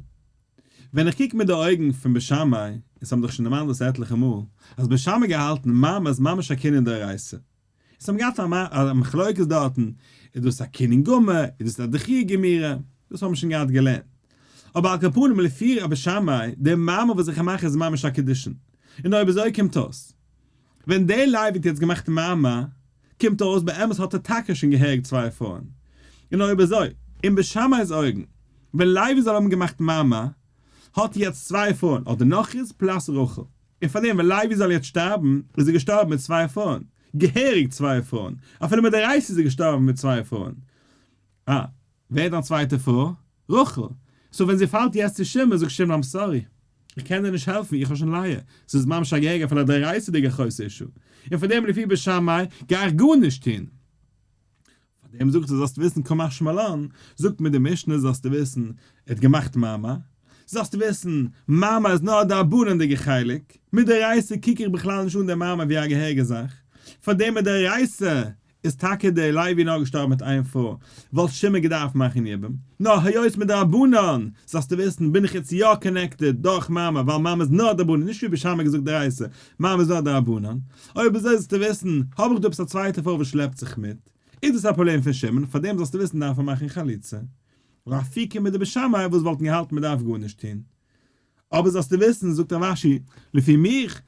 ווען איך קוק מיט די אויגן פון בית שמאי, אונז האבן דאך שוין דערמאנט דאס עטליכע מאל, אז בית שמאי געהאלטן מאמר איז ממש א קנין דאורייתא. אונז האבן געהאט א מחלוקת דארטן, איז דאס א קנין גמור, איז דאס א דחיה גמירה, דאס האבן מיר שוין געהאט געלערנט. אבער על כל פנים לפי רבי שמאי, די מאמר וואס איך מאך איז ממש א קידושין. און אויב אזוי קומט אויס, ווען דער לוי האט יעצט געמאכט מאמר, קומט אויס באמת האט ער טאקע שוין געהעריג צוויי פרויען. און אויב אזוי, אין בית שמאי'ס אויגן, ווען לוי זאל האבן געמאכט מאמר, האט ער יעצט צוויי פרויען, אדער נכרית plus רחל. און פאר דעם ווען לוי זאל יעצט שטארבן, איז ער געשטארבן מיט צוויי פרויען. געהעריג צוויי פרויען. אפילו מיט דאורייתא איז ער געשטארבן מיט צוויי פרויען. אה, ווער איז דיין צווייטע פרוי? רחל. so ווען זי פאלט יעצט צו שמעון, זאגט שמעון I'm sorry. איך קען דיר נישט העלפן, איך האב שוין לאה. ס'איז ממש א געהעריגע אפילו א דאורייתא'דיגע אחות אשה. און פאר דעם לפי בית שמאי גיי איך גארנישט טון. פאר דעם זאגט ער זאלסטו וויסן קא משמע לן, זאגט מיר די משנה זאלסטו וויסן, ער האט געמאכט מאמר, זאלסטו וויסן, מאמר איז נאר א דרבנן'דיגע חלק, מדאורייתא קוק איך בכלל נישט אן די מאמר ווי א געהעריגע זאך, פאר דעם מדאורייתא איז טאקע דער לוי נאר געשטארבן מיט איין פרוי, וואלט שמעון געדארפט מאכן יבום, נאר היות מדרבנן, זאלסטו וויסן, בין איך יעצט יא connected דורך מאמר, ווייל מאמר איז נאר דרבנן, נישט ווי בית שמאי געזאגט דאורייתא, מאמר איז נאר דרבנן, אויב אזוי זאלסטו וויסן, האב איך דא עפעס א צווייטע פרוי וואס שלעפט זיך מיט, איז דאס א פראבלעם פון שמעון, פארדעם זאלסטו וויסן דארף מען מאכן חליצה. לאפוקי מדבית שמאי וואס וואלטן געהאלטן מען דארף גארנישט טון. אבער זאלסטו וויסן, זאגט רב אשי, לפי מיך,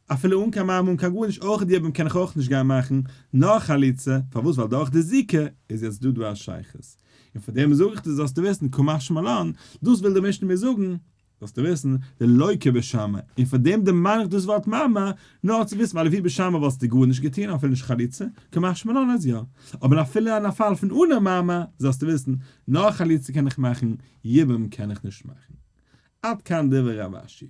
אפילו אן קיין מאמר אן קיין גארנישט אויך די יבום קען איך אויך נישט גיין מאכן, נאר חליצה, פארוואס ווייל דורך די זיקה איז יעצט דא דא א שייכות. און פאר דעם זאג איך דיר זאלסטו וויסן, קא משמע לן, דאס וויל די משנה מיר זאגן, זאלסטו וויסן, דלא כבית שמאי, און פאר דעם דערמאן איך דאס ווארט מאמר, נאר צו וויסן ווייל לפי בית שמאי וואלסטו גארנישט געטון אפילו נישט חליצה, קא משמע לן אז יא. אבער אפילו אין א פאל פון אן א מאמר, זאלסטו וויסן, נאר חליצה קען איך מאכן, יבום קען איך נישט מאכן. עד כאן דברי רב אשי.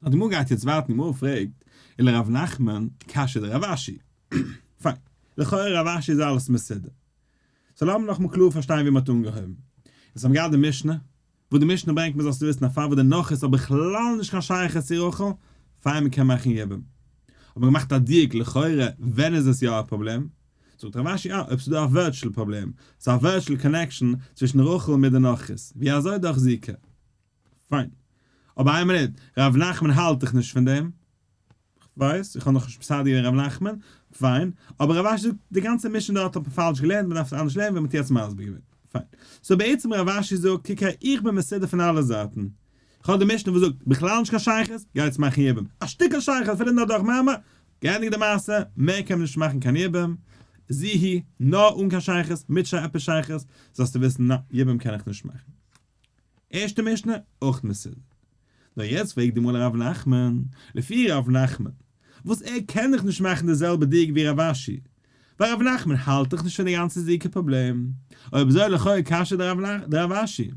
נאר די גמרא גייט יעצט ווייטער, די גמרא פרעגט, ולרב נחמן קשיא דרב אשי. פיין, לכאורה רב אשי איז אלעס מסודר. so לאמיר נאכאמאל קלאר פארשטיין ווי מ'האט אנגעהויבן. אונז האבן געהאט די משנה, וואס די משנה ברענגט מיר זאלסטו וויסן א פאל וואס די נכרית האט בכלל נישט קיין שייכות צו רחל, פיין מ'קען מאכן יבום. האט מען געמאכט א דיוק לכאורה ווען איז עס יא א פראבלעם? זאגט רב אשי אה, אויב ס'איז דא א virtual פראבלעם, ס'איז א virtual connection צווישן רחל מיט די נכרית, ווי אזוי דורך זיקה? פיין. אבער איין מינוט, ר' נחמן האלט דאך נישט פון דעם. כ'ווייס, איך האב נאכנישט מסדר געווען ר' נחמן, פיין. אבער רב אשי זאגט, די גאנצע משנה דארט האט מען פאלש געלערנט, מ'דארף עס אנדערש לערנען ווי מ'האט יעצט מסביר געווען. פיין. so בעצם רב אשי זאגט, קוק הער, איך בין מסודר פון אלע זייטן. כ'האב די משנה וואס זאגט, בכלל נישט קיין שייכות, גייטס מאכן יבום. א שטיקל שייכות אפילו נאר דורך מאמר, געענדיגט די מעשה, מער קען מען נישט מאכן קיין יבום, זו היא, נאר אן קיין שייכות, מיט עפעס שייכות, זאלסטו וויסן, נא, יבום קען איך נישט מאכן. ערשטע משנה, אויך מסודר. נאר יעצט פרעגט די גמרא רב נחמן, לפי רב נחמן, וואס ער קען דאך נישט מאכן די זעלבע דיוק ווי רב אשי, ווייל רב נחמן האלט דאך נישט פון די גאנצע זיקה פראבלעם, אויב אזוי לכאו' קשיא דרב אשי.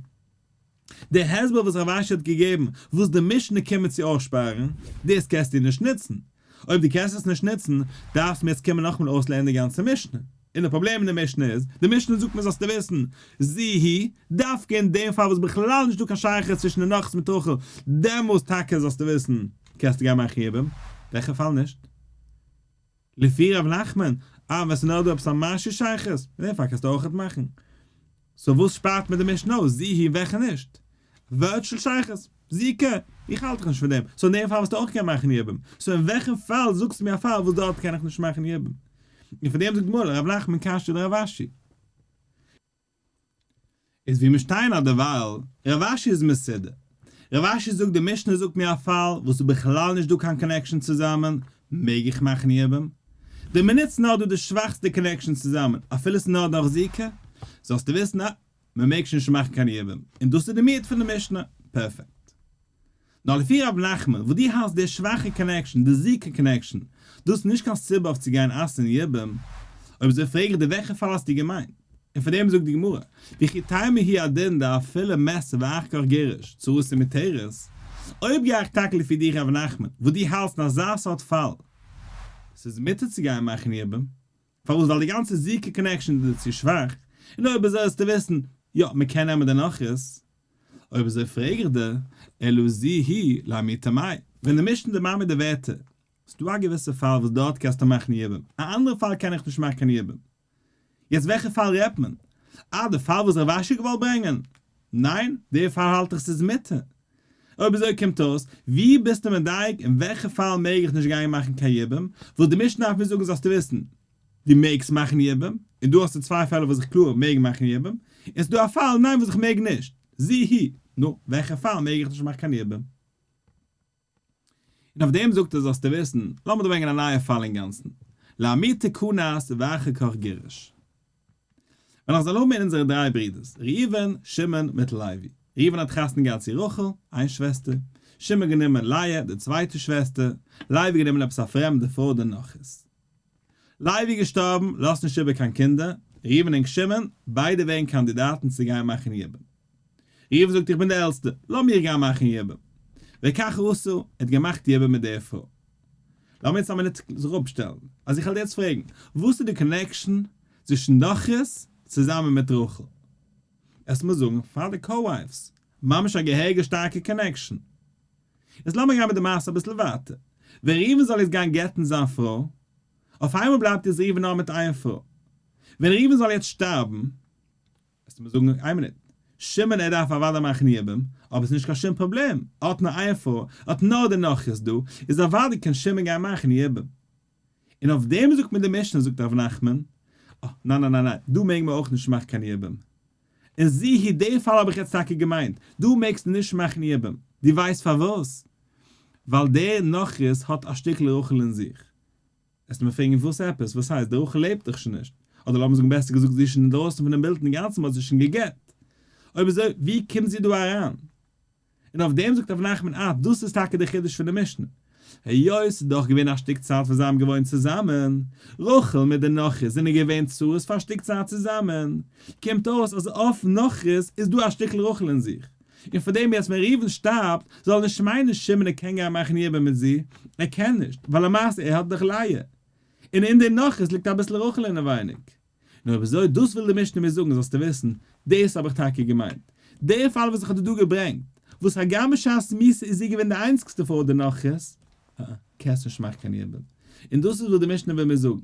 די הסבר וואס רב אשי האט געגעבן וואס די משנה קומט צו אויסשפארן, דאס קענסטו נישט נוצן. אויב דו קענסט עס נישט נוצן, דארפסט מיר יעצט קומען נאכאמאל אויסלערנען די גאנצע משנה. און די פראבלעם אין די משנה איז, די משנה זאגט מיר זאלסטו וויסן, זו היא, דווקא אין דעם פאל וואס בכלל נישטא קיין שייכות צווישן די נכרית מיט רחל, דעמאלס טאקע זאלסטו וויסן, קענסטו גיין מאכן יבום, וועלכע פאל נישט? לפי ר' נחמן, אה ווען ס'איז נאר דא עפעס א משהו שייכות, אין דעם פאל קענסטו אויכעט מאכן. so וואס שפארט מיר די משנה אויס, זו היא און וועלכע נישט? virtual שייכות? זיקה? איך האלט דאך נישט פון דעם, so אין דעם פאל וועסטו אויך קענען מאכן יבום. so אין וועלכן פאל זאגסטו מיר א פאל וואס דארט קען איך נישט מאכן יבום? און פון דעם זאגט גמרא ר' נחמן קשיא דרב אשי. איז ווי מיר שטייען אט דערווייל, רב אשי איז מסודר. רב אשי זאגט די משנה זאגט מיר א פאל וואס איז בכלל נישט דא קיין connection צוזאמען, מעג איך מאכן יבום? די מינוט ס'נאר דא די שוואכסטע connection צוזאמען, אפילו ס'נאר דורך זיקה, זאלסטו וויסן אז מ'מעג שוין נישט מאכן קיין יבום, און דאס איז די מיעוט פון די משנה. פערפעקט. נאר לפי ר' נחמן, וואס דו האלסט די שוואכע connection, די זיקה connection, דאס איז נישט קיין סיבה אויף צו גיין אסר'ן יבום, אויב אזוי פרעג איך דיר וועלכע פאל האסטו געמיינט? און פאר דעם זאגט די גמרא, וכי תימא הוא הדין דאפילו מת ואחר כך גירש, צרתו מותרת, אויב גיי איך טאקע לפי דיך ר' נחמן, וואס דו האלסט אין אזא סארט פאל, ס'איז מותר צו גיין מאכן יבום, פארוואס? ווייל די גאנצע זיקה connection איז דיר צו שוואך, און אויב אזוי זאלסטו וויסן, יא, מ'קען נעמען די נכרית. אויב אזוי פרעג איך דיר, אלא זו היא לאמעוטי מאי, ווען די משנה דערמאנט מיר די ווערטער, ס'דא א געוויסע פאל וואס דארט קענסטו מאכן יבום, א אנדערע פאל קען איך נישט מאכן קיין יבום. יעצט וועלכע פאל רעדט מען? אה, די פאל וואס רב אשי האט געוואלט ברענגען. ניין, די פאל האלט איך ס'איז מותר. אויב אזוי קומט אויס, ווי ביסטו מדייק אין וועלכע פאל מעג איך נישט גיין מאכן קיין יבום, וואס די משנה דארף מיר זאגן זאלסטו וויסן, דו מעגסט מאכן יבום, און דא האסטו צוויי פעלער וואס איך קלאר מעג מאכן יבום, און ס'איז דא א פאל ניין וואס איך מעג נישט, זו היא, נו, וועלכע פאל מעג איך נישט מאכן קיין יבום? און אויף דעם זאגט ער זאלסטו וויסן, לאמיר דא ברענגען א נייע פאל אינגאנצן, לאמעוטי כנס ואחר כך גירש. ווען איך זאל האבן אין אונזערע דריי ברידערס, ראובן, שמעון מיט לוי. ראובן האט חתונה געהאט צו רחל, איין שוועסטער, שמעון גענומען לאה, די צווייטע שוועסטער, לוי גענומען עפעס א פרעמדע פרוי די נכרית. לוי געשטארבן, לאזט נישט איבער קיין קינדער, ראובן און שמעון, ביידע ווערן קאנדידאטן צו גיין מאכן יבום. ראובן זאגט איך בין דער עלטסטער, לאז מיר גיין מאכן יבום. וכך עשה, ער האט געמאכט יבום מיט דער פרוי. לאמיר יעצט א מינוט זיך אפשטעלן, אז איך וועל דיר יעצט פרעגן, וואס איז די connection צווישן נכרית צוזאמען מיט רחל? עס מוז זאגן פאר די co-wives, ממש א געהעריגע שטארקע connection. יעצט לאמיר גיין מיט די מעשה אביסל ווייטער. ווען ראובן זאל יעצט גיין גט'ן זיין פרוי, אויף איינמאל בלייבט יעצט ראובן נאר מיט איין פרוי. ווען ראובן זאל יעצט שטארבן, וועסטו מיר זאגן, איין מינוט, שמעון ער דארף אוודאי מאכן יבום, אבער ס'איז נישט קיין שום פראבלעם, ער האט נאר איין פרוי, ער האט נאר די נכרית דא, איז אוודאי קען שמעון גיין מאכן יבום. און אויף דעם זאגט מיר די משנה זאגט ר' נחמן, אה, ניין ניין ניין ניין, דא מעג מען אויך נישט מאכן קיין יבום. און זו היא די פאל האב איך יעצט טאקע געמיינט, דא מעגסטו נישט מאכן יבום, דו ווייסט פארוואס? ווייל דער נכרית האט א שטיקל רחל אין זיך. וועסטו מיר פרעגן וואס עפעס? וואס הייסט? די רחל לעבט דאך שוין נישט. אדער לאמיר זאגן בעסער געזאגט זי איז שוין אינדרויסן פונעם בילד אינגאנצן מ'האט זי שוין גע'גט. אויב אזוי ווי קומט זי דא אריין? און אויף דעם זאגט ר' נחמן אה דאס איז טאקע די חידוש פון די משנה. היות ס'איז דאך געווען א שטיק צייט וואס זיי האבן געוואוינט צוזאמען, רחל מיט די נכרית זענען געווען צרות פאר א שטיק צייט צוזאמען, קומט אויס אז אויף נכרית איז דא א שטיקל רחל אין זיך, און פאר דעם יעצט ווען ראובן שטארבט זאל נישט מיינען שמעון ער קען גיין מאכן יבום מיט זי, ער קען נישט, ווייל למעשה ער האט דאך לאה, און אין די נכרית ליגט אביסל רחל אינעווייניג. און אויב אזוי דאס וויל די משנה מיר זאגן זאלסטו וויסן, דאס האב איך טאקע געמיינט. דער פאל וואס איך האב דיר דא געברענגט, וואס הגם בשעת מיתה איז זי געווען די איינציגסטע פרוי די נכרית, הא, קענסט נישט מאכן קיין יבום. און דאס איז וואס די משנה וויל מיר זאגן.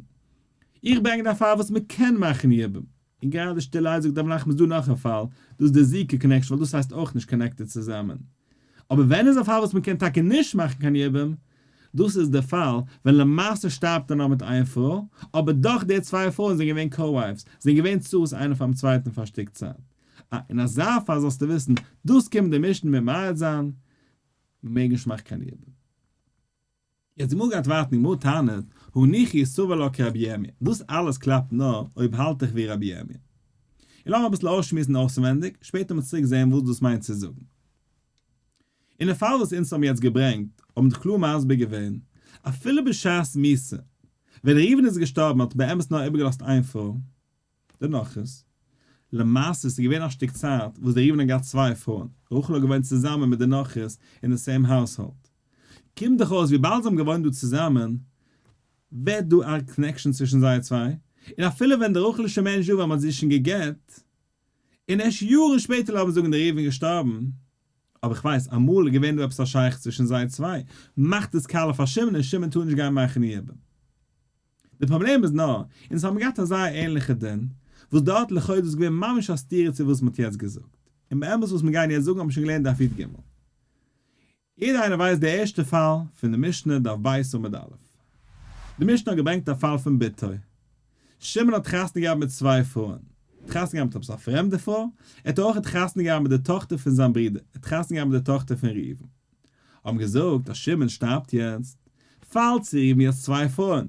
איך ברענג דיר א פאל וואס מען קען מאכן יבום. און גראדע שטילערהייט זאגט רב נחמן איז דא נאך א פאל, דאס איז די זיקה connection ווייל דאס הייסט אויך נישט connected צוזאמען. אבער ווען איז א פאל וואס מען קען טאקע נישט מאכן קיין יבום? דאס איז די פאל ווען למעשה שטארבט ער נאר מיט איין פרוי, אבער דאך די צוויי פרויען זענען געווען co-wives, זענען געווען צרות איינער פאר'ן צווייטן פאר א שטיק צייט. אה, אין אזא פאל זאלסטו וויסן, דאס קומט די משנה ממעט זיין, מען מעג נישט מאכן קיין יבום. יעצט די גמרא גייט ווייטער, די גמרא טענה'ט, הניחא אי סבר לה כרבי ירמי', דאס אלעס קלאפט נאר אויב האלט איך ווי רבי ירמי'. און לאמיר אביסל אויסשמועסן אויסנווענדיג, שפעטער מיר צוריק זעהן וואס דאס מיינט צו זאגן. אין די פאל וואס אונז האבן יעצט געברענגט, האבן דאך קלאר מסביר געווען, אפילו בשעת מיתה, ווען ראובן איז געשטארבן האט ער באמת נאר איבערגעלאזט איין פרוי, די נכרית. למעשה ס'איז געווען א שטיק צייט וואס דער ראובן האט געהאט צוויי פרויען, רחל האט געוואוינט צוזאמען מיט די נכרית אין די same household. קומט דאך אויס וויבאלד זיי האבן געוואוינט דא צוזאמען, ווערט דא א connection צווישן זיי צוויי, און אפילו ווען די רחל איז שוין מער נישט דא ווייל מ'האט זי שוין גע'גט, און ערשט יארן שפעטער לאמיר זאגן דער ראובן געשטארבן, אבער איך ווייס אמאל איז געווען דא עפעס א שייכות צווישן זיי צוויי, מאכט עס קאלע פאר שמעון און שמעון טאר נישט גיין מאכן יבום. די פראבלעם איז נאר, אונז האבן געהאט א זייער ענליכע דין, וואס דארט לכאו' איז דאס געווען ממש א סתירה צו וואס מ'האט יעצט געזאגט. און באמת וואס מיר גייען יעצט זאגן האבן מיר שוין געלערנט דף י"ג. יעדער איינער ווייסט די ערשטע פאל פון די משנה דף ב' עמוד א'. די משנה האט געברענגט א פאל פון בתו. שמעון האט חתונה געהאט מיט צוויי פרויען. ער האט חתונה געהאט מיט עפעס א פרעמדע פרוי, ער האט אויך חתונה געהאט מיט די טאכטער פון זיין ברודער, ער האט חתונה געהאט מיט די טאכטער פון ראובן. האבן געזאגט אז שמעון שטארבט יעצט, פאלט צו ראובן יעצט צוויי פרויען,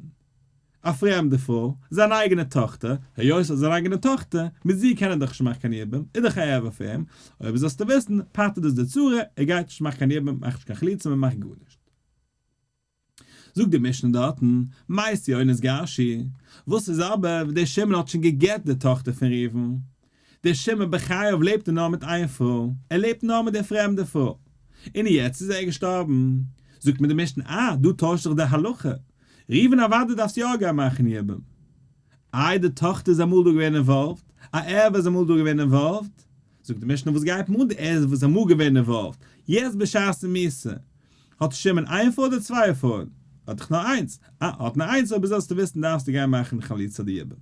א פרעמדע פרוי, זיין אייגענע טאכטער, היות ער האט זיין אייגענע טאכטער, מיט זי קען ער דאך נישט מאכן קיין יבום, איז דאך א ערוה פאר אים, אויב זאלסטו וויסן, פטר'ט דאס די צרה, ער גייט נישט מאכן קיין יבום, מאכט נישט קיין חליצה, מען מאכט גארנישט. זאגט די משנה דארטן, מתו או נתגרשו, וואס איז אבער ווען דער שמעון האט שוין גע'גט די טאכטער פון ראובן? דער שמעון בחייו לעבט ער נאר מיט איין פרוי, ער לעבט נאר מיט דער פרעמדע פרוי, און יעצט איז ער געשטארבן. זאגט מיר די משנה, אה, דא טוישט זיך די הלכה, ראובן אוודאי דארפסט יא גיין מאכן יבום. איי די טאכטער איז אמאל דא געווען involved, א ערוה איז אמאל דא געווען involved, זאגט די משנה וואס גייט מיר אן די ערוה וואס איז אמאל געווען involved, יעצט בשעת מיתה האט שמעון איין פרוי אדער צוויי פרויען? האט דאך נאר איינס, אה האט נאר איינס אויב זאלסטו וויסן דארפסטו גיין מאכן חליצה אדער יבום.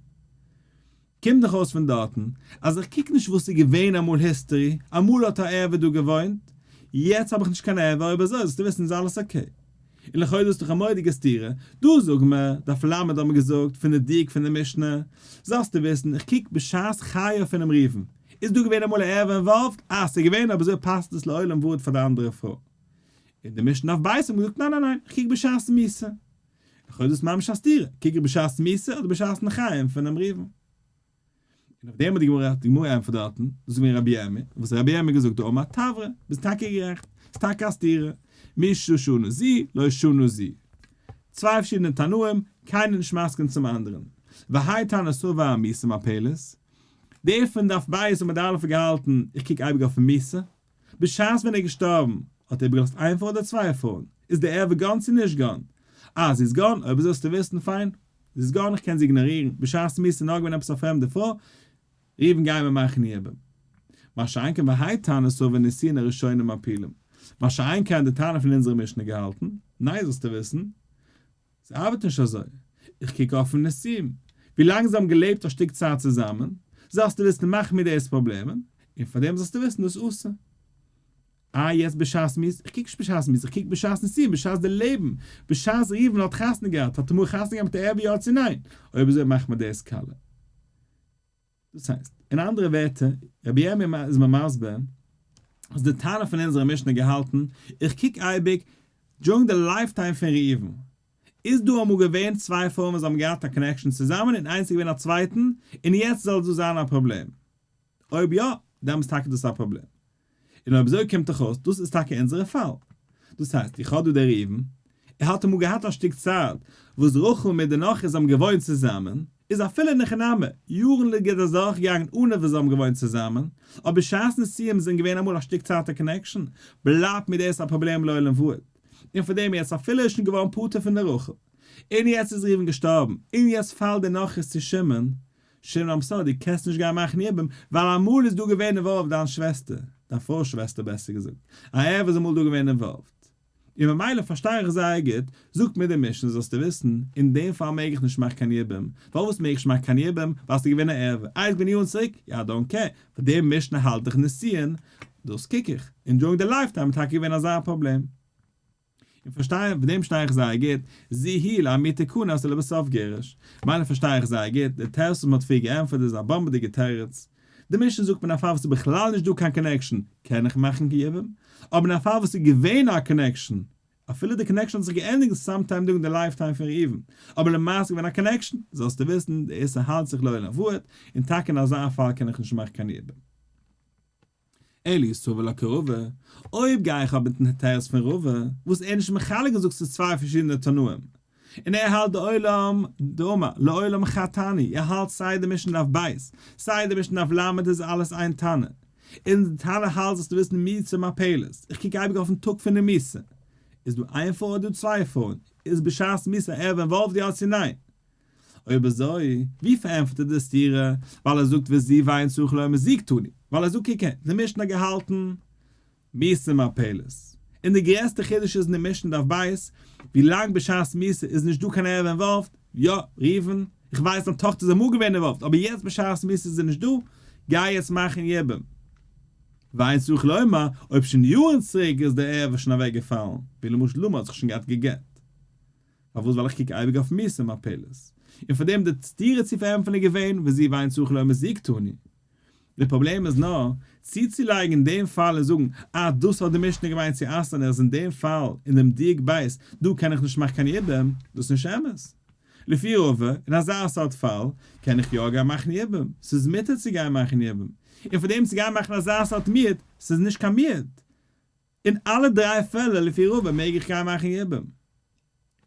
קומט דאך אויס פון דארטן אז איך קוק נישט וואס איז געווען אמאל history, אמאל האט א ערווה דא געוואוינט, יעצט האב איך נישט קיין ערווה, אויב אזוי זאלסטו וויסן איז אלעס okay. און לכאורה דאס איז דאך א מורא'דיגע סתירה, דא זאגן מיר, דף ל' האט מען געזאגט פון די דיוק פון די משנה, זאלסטו וויסן איך קוק בשעת חייו פונעם ראובן, איז דא געווען אמאל א ערווה involved? אה ס'איז געווען אבער אזוי פאסט עס לעולם ועד פאר די אנדערע פרוי. אין די משנה דף ב' האט מען געזאגט ניין ניין ניין, איך קוק בשעת מיתה. לכאורה איז דאס ממש א סתירה, קוק איך בשעת מיתה אדער בשעת'ן חיים פונעם ראובן? און אויף דעם האט די גמרא די גמרא ענטפערט דארטן, דאס איז געווען רבי ירמי', וואס רבי ירמי' האט געזאגט דאמר תברא, ביסט טאקע גערעכט, ס'איז טאקע א סתירה, מי ששנה זו לא שנה זו. צוויי פארשידענע תנאים, קיינער נישט מסכים צום אנדערן. והאי תנא סבר מיתה מפלת. דער פון דף ב' עמוד א' האט געהאלטן, איך קוק אייביג אויפן מיתה, בשעת ווען ער איז געשטארבן האט ער איבערגעלאזט איין פרוי אדער צוויי פרויען? איז די ערווה gone צו נישט gone? אה זי איז gone, אויב אזוי זאלסטו וויסן פיין, זי איז gone איך קען זי איגנארירן, בשעת מיתה איז נאר געווען עפעס א פרעמדע פרוי, ראובן גייען מיר מאכן יבום. מה שאין כן והאי תנא סבר נישואין הראשונים מפילים. מה שאין כן די תנא פון אונזערע משנה געהאלטן, ניין זאלסטו וויסן, ס'ארבעט נישט אזוי. איך קוק אויפן ניסים. ווילאנג זיי האבן געלעבט א שטיק צייט צוזאמען, זאלסטו וויסן מאכט מיר דאס פראבלעמען, און פארדעם זאלסטו וויסן דאס אסור. אה יעצט בשעת מיתה, איך קוק נישט בשעת מיתה, איך קוק בשעת נישואין, בשעת די לעבן, בשעת ראובן האט חתונה געהאט, האט תמר חתונה געהאט מיט ערווה יא צו ניין? אויב אזוי מאכט מיר דאס קאלע. דאס הייסט, אין אנדערע ווערטער, רבי ירמי' איז מיר מסביר, אז די טענה פון אונזערע משנה געהאלטן, איך קוק אייביג during די lifetime פון ראובן, איז דא אמאל געווען צוויי פרויען וואס האבן געהאט א connection צוזאמען און איינס איז געווען א צווייטן, און יעצט זאל דא זיין א פראבלעם? אויב יא, דעמאלס טאקע דאס א פראבלעם. און אויב אזוי קומט דאך אויס דאס איז טאקע אונזערע פאל. דאס הייסט, איך האב דא דער ראובן, ער האט אמאל געהאט א שטיק צייט וואס רחל מיט די נכרית האבן געוואוינט צוזאמען, איז אפילו אין הכי נמי, יארן לאנג איז דאס דורכגעגאנגען אנע וואס זיי האבן געוואוינט צוזאמען, אבער בשעת נישואין זענען געווען אמאל א שטיק צייט א connection, בלייבט מיר דאס א פראבלעם לעולם ועד. און פאר דעם יעצט אפילו איז שוין געווארן פטור פון די רחל, און יעצט איז ראובן געשטארבן, און יעצט פאלט די נכרית צו שמעון, שמעון I'm sorry, דו קענסט נישט גיין מאכן יבום, ווייל אמאל איז דא געווען involved דיין שוועסטער, דיין פרוי'ס שוועסטער בעסער געזאגט, א ערווה איז אמאל דא געווען involved. און ממילא פארשטיי איך זייער גוט, זאגט מיר די משנה זאלסטו וויסן, אין דעם פאל מעג איך נישט מאכן קיין יבום, פארוואס מעג איך נישט מאכן קיין יבום, ווייל ס'איז געווען א ערווה, איי איז געווען יארן צוריק, יא don't care, פאר די משנה האלט איך נישואין, דאס קוק איך, און during די lifetime איז טאקע געווען אזא פראבלעם. און פארשטיי, פון דעם שטיי איך זייער גוט, זו היא לאמעוטי קנס ולבסוף גירש. מילא פארשטיי איך זייער גוט, די תירוץ וואס מ'האט פריער געענטפערט איז א באמבעדיגע תירוץ. די משנה זאגט מיר אין א פאל וואס איז בכלל נישט דא קיין connection קען איך מאכן יבום, אבער אין א פאל וואס איז געווען א connection, אפילו די connection האט זיך געענדיגט sometime during די lifetime פון ראובן, אבער למעשה איז געווען א connection, זאלסטו וויסן, די איסור האלט זיך לעולם ועד, און טאקע אין אזא פאל קען איך נישט מאכן קיין יבום. אלא אי סבר לה כרבא, אויב גיי איך אבער מיטן תירוץ פון רבא, וואס ער איז נישט מחלק און זאגט ס'איז צוויי פארשידענע תנאים, און ער האלט דעולם דאמר לעולם חד תנא, ער האלט סיי די משנה דף ב', סיי די משנה דף ל' איז אלעס איין תנא, און די תנא האלט זאלסטו וויסן מיתה מפלת, איך קוק אייביג אויפן טאג פון די מיתה, איז דא איין פרוי אדער צוויי פרויען, איז בשעת מיתה ער involved יא צו ניין? אויב אזוי, ווי פארענטפערט ער די סתירה, ווייל ער זאגט וזו ואין צריך לומר זו קתני, ווייל ער זאגט קוק אהן, די משנה האט געהאלטן מיתה מפלת, און די גרעסטע חידוש איז אין די משנה דף בית, ווי לאנג בשעת מיתה איז נישט דא קיין ערווה involved, יא, ראובן, איך ווייס דיין טאכטער איז אמאל געווען involved, אבער יעצט בשעת מיתה איז זי נישט דא, גיי יעצט מאכן יבום. ואין צריך לומר, אויב שוין יארן צוריק איז די ערווה שוין אוועק געפאלן, ווי למשל למה האט זיך שוין געהאט גע'גט. פארוואס ווייל איך קוק אייביג אויף מיתה מפלת, און פאר דעם די סתירה צו פארענטפערן איז געווען וזו ואין צריך לומר זו קתני. די פראבלעם איז נאר, צוצולייגן אין דעם פאל און זאגן אה דאס האט די משנה געמיינט צו אסר'ן אז אין דעם פאל אין דעם דיוק בית דא קען איך נישט מאכן קיין יבום, דאס איז נישט אמת. לפי רבא, אין אזא סארט פאל, קען איך יא גיין מאכן יבום, ס'איז מותר צו גיין מאכן יבום, און פאר דעם צו גיין מאכן אזא סארט מיעוט, ס'איז נישט קיין מיעוט. אין אלע דריי פעלער לפי רבא מעג איך גיין מאכן יבום.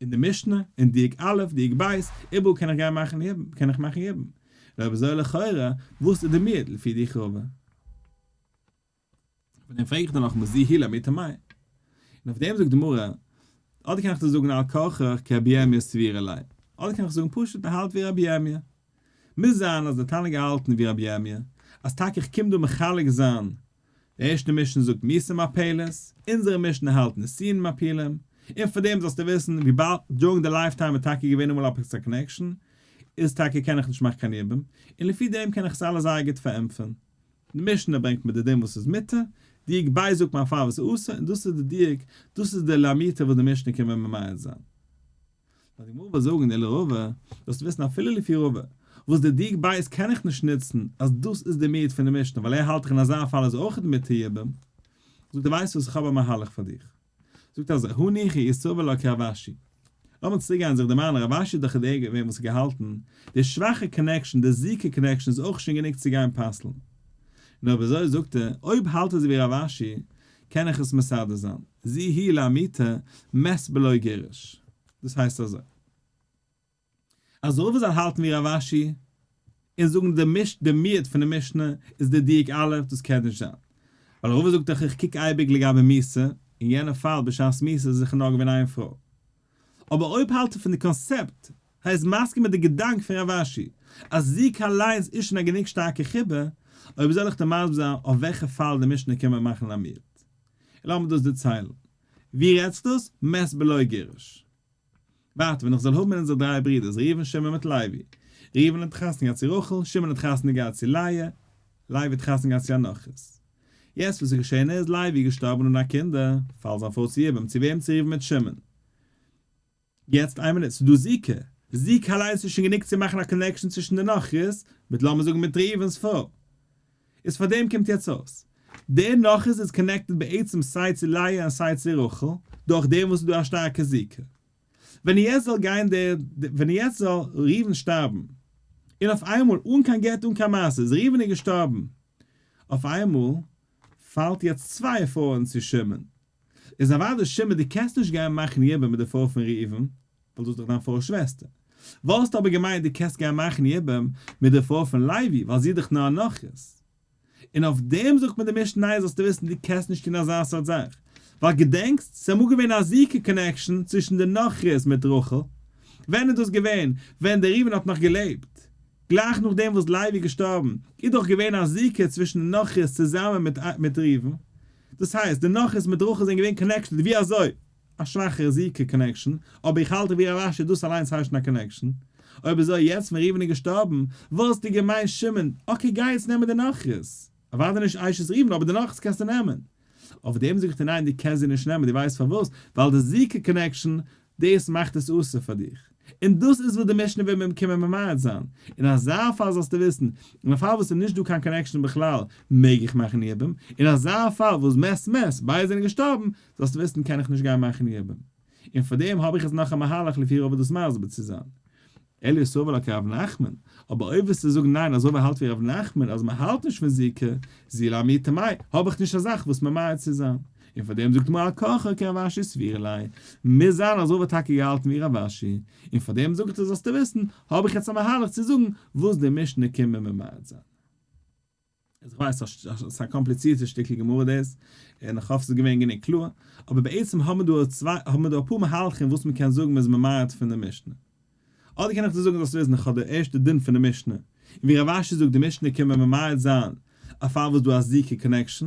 אין די משנה, אין דיוק א', דיוק ב', איבעראל קען איך גיין מאכן יבום, קען איך מאכן יבום. אויב אזוי לכאורה, וואס איז די מיעוט לפי דיך רבא? פון דעם פרעג איך דיר נאכאמאל זו היא לאמעוטי מאי. און אויף דעם זאגט די גמרא, אדער קען איך דיר זאגן על כרחך כרבי ירמיה סבירא ליה, אדער קען איך זאגן פשוט ער האלט ווי רבי ירמיה. מוז זיין אז דער תנא געהאלטן ווי רבי ירמיה, אז טאקע איך קום דא מחלק זיין די ערשטע משנה זאגט מיתה מפלת, אונזערע משנה האלט נישואין מפילים, און פאר דעם זאלסטו וויסן וויבאלד during די lifetime איז טאקע געווען אמאל עפעס א connection. איז טאקע קען איך נישט מאכן קיין יבום, און לפי דעם קען איך עס אלעס זייער גוט פארענטפערן. די משנה ברענגט מיר די דין וואס איז מותר, דיוק ב' זאגט מיר א פאל וואס איז אסור, און דאס איז די דיוק, דאס איז די לאמיתו וואס די משנה קומט מיר ממעט זיין. נאר די גמרא וויל זאגן אלא רבא, זאלסטו וויסן אפילו לפי רבא, וואס די דיוק ב' קען איך נישט נוצן אז דאס איז די מיעוט פון די משנה ווייל ער האלט דאך אין אזא פאל איז אויך מותר יבום, זאגט ער ווייסט וואס איך האב א מהלך פאר דיך. זאגט אזוי, הניחא אי סבר לה כרב אשי. לאמיר צוריק גיין זיך דערמאנען רב אשי איז דאך דער געווען וואס האט געהאלטן, די שוואכע connection, די זיקה connection איז אויך שוין גענוג צו גיין פסל'ן. נו אויב אזוי זאגט ער, אויב האלט אזוי ווי רב אשי, קען איך עס מסדר זיין, זו היא לאמעוטי מת בלא גירוש. דאס הייסט אזוי. אז רבא זאל האלטן ווי רב אשי און זאגן די מיש די מיעוט פון די משנה איז די דיוק א' דאס קען נישט זיין ווייל רבא זאגט דאך איך קוק אייביג לגבי מיתה אין יענע פאל בשעת מיתה איז זיכער נאר געווען איין פרוי אבער אויב האלט ער פון די קאנסעפט ער איז מסכים מיט די געדאנק פון רב אשי אז זיקה אליינס איז שוין א גענוג שטארקע חיבה אויב זאל איך דיר מסביר זיין אויף וועלכע פאל די משנה קען מען מאכן א מיעוט און לאמיר דאס דערציילן ווי רעדט זיך דאס מת בלא גירוש. ווארט, ווען איך זאל האבן אונזערע דריי ברידערס, ראובן, שמעון מיט לוי. ראובן האט חתונה געהאט צו רחל, שמעון האט חתונה געהאט צו לאה, לוי האט חתונה געהאט צו א נכרית. יעצט וואס איז געשען איז, לוי איז געשטארבן אן א קינדער, פאלט זיין פרוי צו יבום, צו וועם? צו ראובן מיט שמעון. יעצט איין מינוט, ס'איז דא זיקה, זיקה אליינס איז שוין גענוג צו מאכן א connection צווישן די נכרית מיט לאמיר זאגן מיט ראובן'ס פרוי. איז פאר דעם קומט יעצט אויס דער נכרית איז connected בעצם סיי צו לאה און סיי צו רחל דורך דעם וואס איז דא א שטארקע זיקה. ווען יעצט זאל גיין דער ווען יעצט זאל ראובן שטארבן און אויף איינמאל אן קיין גט אן קיין מעשה איז ראובן איז געשטארבן אויף איינמאל פאלט יעצט צוויי פרויען צו שמעון איז אוודאי שמעון דו קענסט נישט גיין מאכן יבום מיט די פרוי פון ראובן ווייל דאס איז דאך דיין פרוי'ס שוועסטער. וואלסט אבער געמיינט דו קענסט גיין מאכן יבום מיט די פרוי פון לוי ווייל זי איז דאך נאר א נכרית. און אויף דעם זאגט מיר די משנה ניין זאלסטו וויסן דו קענסט נישט טון אזא סארט זאך. ווייל געדענקסט ס'איז אמאל געווען א זיקה connection צווישן די נכרית מיט רחל. ווען איז דאס געווען? ווען דער ראובן האט נאך געלעבט. גלייך נאכדעם וואס לוי איז געשטארבן איז דאך געווען א זיקה צווישן די נכרית צוזאמען מיט ראובן. דאס הייסט די נכרית מיט רחל זענען געווען connected ווי אזוי? א שוואכערע זיקה connection, אבער איך האלט ווי רב אשי דאס אליינס הייסט שוין א connection. אויב אזוי יעצט ווען ראובן איז געשטארבן, וואלסטו געמיינט שמעון, okay גיי יעצט נעמען די נכרית. אוודאי נישט אשת ראובן אבער די נכרית קענסטו נעמען. אויף דעם זאג איך דיר ניין דו קענסט זי נישט נעמען דו ווייסט פארוואס? ווייל די זיקה connection דאס מאכט עס אסור פאר דיך. און דאס איז וואס די משנה וויל מיר קומען ממעט זיין. אין אזא פאל זאלסטו וויסן, אין א פאל וואס איז נישט דא קיין connection בכלל מעג איך מאכן יבום, אין אזא פאל וואס מת מת, ביידע זענען געשטארבן, זאלסטו וויסן קען איך נישט גיין מאכן יבום. און פאר דעם האב איך יעצט נאך א מהלך לפי רבא דאס מסביר צו זיין. אלא סבר לה כרב נחמן, אבער אויב וועסטו זאגן ניין אז רבא האלט ווי רב נחמן אז מען האלט נישט פון זיקה, זו לאמעוטי מאי, האב איך נישט א זאך וואס ממעט צו זיין. און פאר דעם זאגט מען על כרחו כרב אשי סבירא ליה, מוז זיין אז רבא האט טאקע געהאלטן ווי רב אשי, און פאר דעם זאגט ער זאלסטו וויסן, האב איך יעצט א מהלך צו זאגן וואס די משנה קומט מיר ממעט זיין. איך ווייס אז ס'איז א קאמפליצירטע שטיקל גמרא דאס, און איך האף ס'איז געווען גענוג קלאר, אבער בעצם האבן מיר דא צוויי, האבן מיר דא אפאר מהלכים וואס מ'קען זאגן מ'איז ממעט פון די משנה. אדער קען איך דיר זאגן זאלסט וויסן איך האב די ערשטע דין פון די משנה, און ווי רב אשי זאגט די משנה קען מען ממעט זיין א פאל וואס דא א זיקה connection,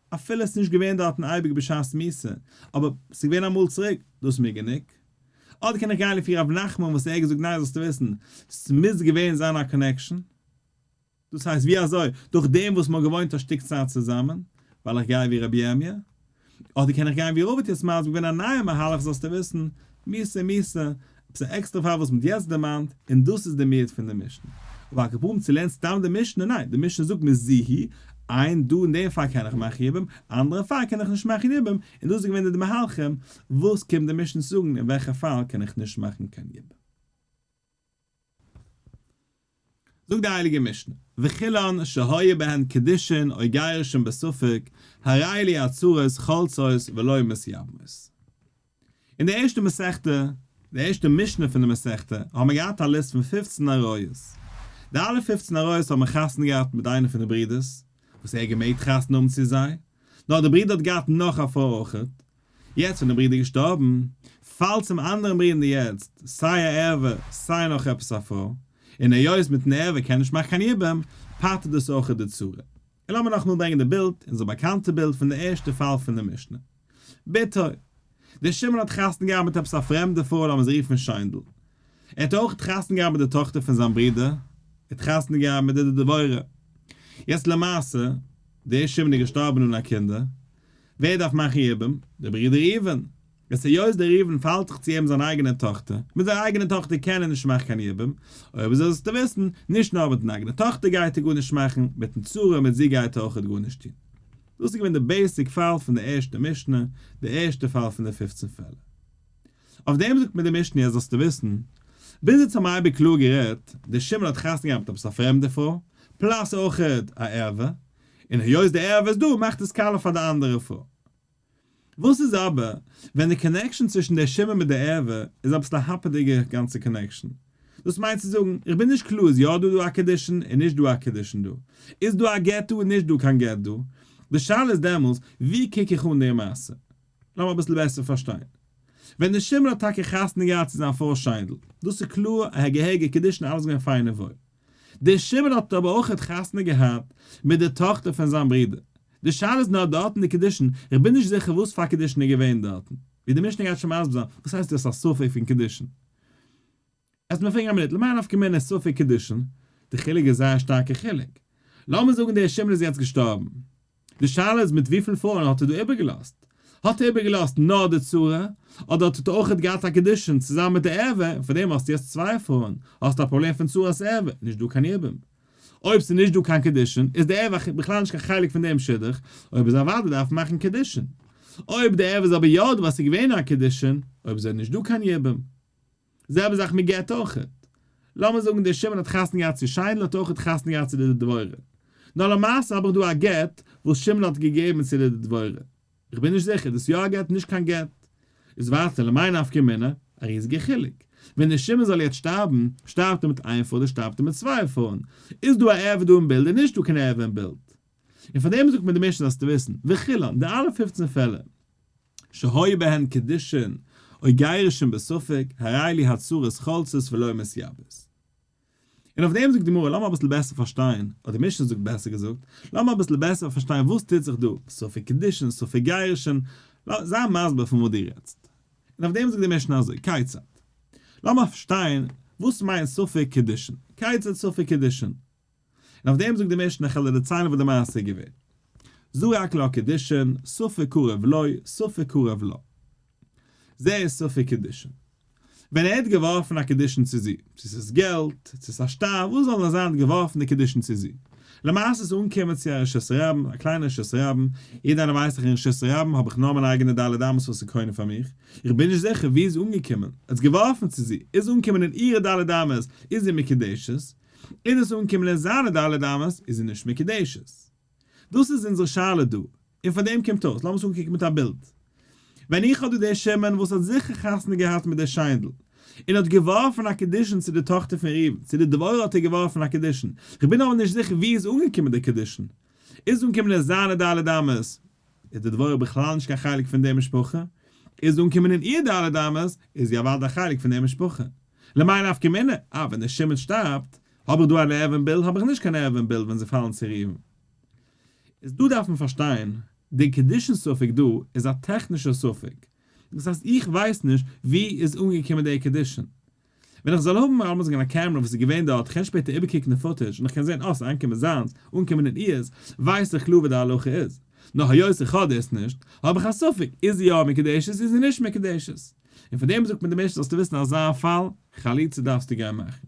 אפילו עס איז נישט געווען דארטן אייביג בשעת מיתה, אבער ס'איז געווען אמאל צוריק, דאס איז מיר גענוג. אדער קען איך גיין לפי רב נחמן וואס ער האט געזאגט ניין זאלסטו וויסן, ס'מוז געווען זיין א connection. דאס הייסט ווי אזוי? דורך דעם וואס מ'האט געוואוינט א שטיק צייט צוזאמען, ווייל איך גיי ווי רבי ירמיה? אדער קען איך גיין ווי רבא האט יעצט מסביר געווען א נייע מהלך זאלסטו וויסן, מיתה מיתה, עפעס א עקסטערע פאל וואס מ'האט יעצט דערמאנט, און דאס איז די מיעוט פון די משנה. אבער על כל פנים צו לערנען סתם די משנה, ניין, די משנה זאגט מיר זו היא, איין דא אין דעם פאל קען איך מאכן יבום, אנדערע פאל קען איך נישט מאכן יבום, און דאס איז געווען די מהלכים, וואס קומט די משנה צו זאגן אין וועלכע פאל קען איך נישט מאכן קיין יבום. זאגט די הייליגע משנה, וכולן שהיו בהן קידושין או גירושין בספק, הרי אלו הצרות חולצות ולא מתייבמות. אין די ערשטע מסכתא, די ערשטע משנה פון די מסכתא, האבן מיר געהאט א ליסט פון פופצן עריות. די אלע פופצן עריות האבן חתונה געהאט מיט איינע פון די ברידערס, וואס ער האט געמעגט חתונה האבן צו זיי, נאר די ברודער האט געהאט נאך א פרוי אויכעט, יעצט ווען די ברודער איז געשטארבן, פאלט צום אנדערן ברודער יעצט סיי א ערווה סיי נאך עפעס א פרוי, און היות מיטן ערווה קען נישט מאכן קיין יבום, פטר'ט דאס אויכעט די צרה. און לאמיר נאכאמאל ברענגען די בילד, אונזער באקאנטע בילד פון די ערשטע פאל פון די משנה. בתו. דער שמעון האט חתונה געהאט מיט עפעס א פרעמדע פרוי לאמיר זי רופן שיינדל. ער האט אויך חתונה געהאט מיט די טאכטער פון זיין ברודער, ער האט חתונה געהאט מיט די דבורה. יעצט למעשה, דער שמעון איז געשטארבן אן א קינדער, ווער דארף מאכן יבום? דער ברודער ראובן. יעצט היות דער ראובן פאלט זיך צו אים זיין אייגענע טאכטער, מיט זיין אייגענע טאכטער קען ער נישט מאכן קיין יבום, אויב אזוי זאלסטו וויסן, נישט נאר מיטן אייגענע טאכטער גייט ער גארנישט מאכן, מיטן צרה מיט זי גייט ער אויכעט גארנישט טון. דאס איז געווען די basic פאל פון די ערשטע משנה, די ערשטע פאל פון די פופצן פעלער. אויף דעם זאגט מיר די משנה אז זאלסטו וויסן, ביז יעצט האבן מיר אייביג קלאר גערעדט, דער שמעון האט חתונה געהאט מיט עפעס א פרעמדע פרוי, plus אויכעט א ערווה, און היות די ערווה איז דא מאכט עס קאלע פאר די אנדערע פרוי. וואס איז אבער ווען די connection צווישן דער שמעון מיט די ערווה איז אביסל א האפעדיגע גאנצע connection? דאס מיינט צו זאגן, איך בין נישט קלאר איז יא דא דא א קידושין און נישט דא א קידושין דא? איז דא א גט דא און נישט דא קיין גט דא? די שאלה איז דעמאלס, ווי קוק איך אן די מעשה? לאמיר אביסל בעסער פארשטיין. ווען דער שמעון האט טאקע חתונה געהאט צו זיין פרוי שיינדל, דאס איז קלאר א געהעריגע קידושין אלעס געווען פיין און וואויל. דער שמעון האט אבער אויכעט חתונה געהאט מיט די טאכטער פון זיין ברודער. די שאלה איז נאר דארטן די קידושין, איך בין נישט זיכער וואס פאר קידושין איז געווען דארטן. ווי די משנה גייט שוין מסביר זיין, וואס הייסט דאס א ספק פון קידושין? עס מיר פרעגן א מינוט, למאי נפקא מינה ספק קידושין? די חילוק איז זייער שטארקע חילוק. לאמיר זאגן דער שמעון איז יעצט געשטארבן. די שאלה איז מיט וויפיל פרויען האט ער דא איבערגעלאזט? האט ער איבערגעלאזט נאר די צרה? אדער האט ער אויכעט געהאט א קידושין צוזאמען מיט די ערווה און פאר דעם האסטו יעצט צוויי פרויען? האסטו א פראבלעם פון צרת ערווה, נישט דא קיין יבום. אויב ס'איז נישט דא קיין קידושין איז די ערווה בכלל נישט קיין חלק פון דעם שידוך, אויב איז אוודאי דארף מען מאכן קידושין. אויב די ערווה איז אבער יא דא ווייל ס'איז געווען א קידושין, אויב איז נישט דא קיין יבום. זעלבע זאך מיט גט אויכעט. לאמיר זאגן דער שמעון האט חתונה געהאט צו שיינדל האט אויכעט חתונה געהאט צו די דבורה. נאר למעשה האב איך דא א גט וואס שמעון האט געגעבן צו די דבורה. איך בין נישט זיכער דאס יא א גט נישט קיין גט. איז ווייטער למאי נפקא מינה? א ריזיגע חילוק. ווען דער שמעון זאל יעצט שטארבן, שטארבט ער מיט איין פרוי אדער שטארבט ער מיט צוויי פרויען? איז דא א ערווה דא אין בילד און נישט דא קיין ערווה אין בילד? און פאר דעם זאגט מיר די משנה זאלסטו וויסן, וכולן, די אלע פופצן פעלער. שהיו בהן קידושין או גירושין בספק, הרי אלו הצרות חולצות ולא מתייבמות. און אויף דעם זאגט די גמרא, לאמיר אביסל בעסער פארשטיין, אדער די משנה זאגט בעסער געזאגט, לאמיר אביסל בעסער פארשטיין וואס טוט זיך דא, ספק קידושין, ספק גירושין, זיי מסביר פון וואס דו רעדסט. און אויף דעם זאגט די משנה אזוי, כיצד? לאמיר פארשטיין וואס מיינט ספק קידושין, כיצד ספק קידושין? און אויף דעם זאגט די משנה, איך וועל דיר דערציילן וואס די מעשה איז געווען. זרק לה קידושין, ספק קרוב לו, ספק קרוב לה. זה איז ספק קידושין. ווען ער האט געווארפן א קידושין צו זי, צו ס'איז געלט, צו ס'איז א שטר, וואס זאל נאר זיין, האט געווארפן די קידושין צו זי. למעשה איז אנגעקומען צו א רשות הרבים, א קליינע רשות הרבים, יעדער איינער ווייסט דאך אין רשות הרבים האב איך נאר מיין אייגענע ד' אמות וואס איז קונה פאר מיך, איך בין נישט זיכער ווי איז אנגעקומען, ער האט עס געווארפן צו זי, איז אנגעקומען אין אירע ד' אמות, איז זי מקודשת, איז עס אנגעקומען אין זיינע ד' אמות, איז זי נישט מקודשת. דאס איז אונזער שאלה דא, און פאר דעם קומט אויס, לאמיר עס אנקוקן מיט א בילד. ווען איך האב דא דער שמעון וואס האט זיכער חתונה געהאט מיט דער שיינדל, און האט געווארפן א קידושין צו די טאכטער פון ראובן, צו די דבורה האט ער געווארפן א קידושין, כ'בין אבער נישט זיכער ווי איז אנגעקומען דער קידושין. איז אנגעקומען אין זיינע ד' אמות, איז די דבורה בכלל נישט קיין חלק פון דער משפחה, איז אנגעקומען אין איר ד' אמות, איז זי אוודאי א חלק פון דער משפחה. למאי נפקא מינה, אה ווען דער שמעון שטארבט, האב איך דא אן ערווה אין בילד, האב איך נישט קיין ערווה אין בילד ווען זיי פאלן צו ראובן. איז דא דארף מען פארשטיין, די קידושין ספק דא איז א טעכנישער ספק, דאס הייסט איך ווייס נישט ווי איז אנגעקומען דער קידושין. ווען איך זאל האבן לאמיר זאגן א קעמרע וואס איז געווען דארט, איך קען שפעטער איבערקוקן די footage און איך קען זען אה ס'איז אנגעקומען זיינס, אנגעקומען אין איר'ס, ווייס איך קלאר ווי די הלכה איז. נאר היות איך האב דאס נישט, האב איך א ספק, איז זי יא מקודשת איז זי נישט מקודשת. און פון דעם זאגט מיר די משנה זאלסטו וויסן אזא פאל, חליצה דארפסטו גיין מאכן.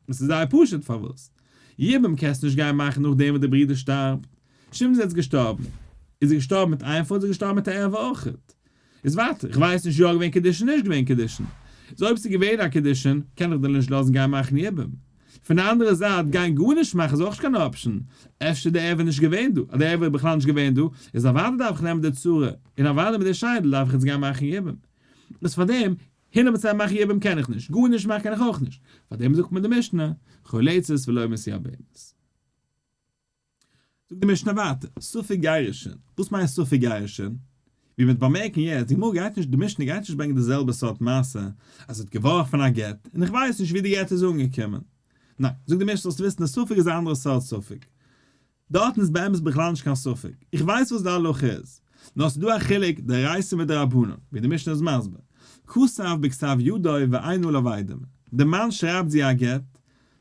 עס איז זייער פשוט פארוואס. יבום קענסטו נישט גיין מאכן נאכדעם וואס די ברודער שטארבט. שמעון איז יעצט געשטארבן. איז ער געשטארבן מיט איין פרוי איז ער געשטארבן מיט א ערווה אויכעט. איז ווייטער, איך ווייס נישט יא געווען קידושין נישט געווען קידושין. איז אויב ס'איז געווען א קידושין קען איך דיר נישט לאזן גיין מאכן יבום. פון די אנדערע זייט גיין גארנישט מאכן איז אויך נישט קיין option. אפשר די ערווה איז נישט געווען דא, אז די ערווה איז בכלל נישט געווען דא, איז אוודאי דארף איך נעמען די צרה, און אוודאי מיט די שיידל דארף איך יעצט גיין מאכן יבום. איז פארדעם, הונדערט פראצענט מאכן יבום קען איך נישט, גארנישט מאכן קען איך אויך נישט. פארדעם זאגט מיר די משנה, חולצת ולא מתייבמת. זאגט די משנה ווייטער, ספק גירושין, וואס מיינט ספק גירושין? ווי מ'וועט באמערקן יעצט, די גמרא גייט נישט, די משנה גייט נישט ברענגען די זעלבע סארט מעשה, אז ער האט געווארפן א גט, און איך ווייס נישט ווי די גט איז אנגעקומען. ניין, זאגט די משנה זאלסט וויסן די ספק איז א אנדערע סארט ספק. דארטן איז באמת בכלל נישט קיין ספק, איך ווייס וואס די הלכה איז, נאר ס'איז דא א חילוק דאורייתא מיט דרבנן, ווי די משנה איז מסביר, כתב בכתב ידו ואין עליו עדים. דער מאן שרייבט זי א גט,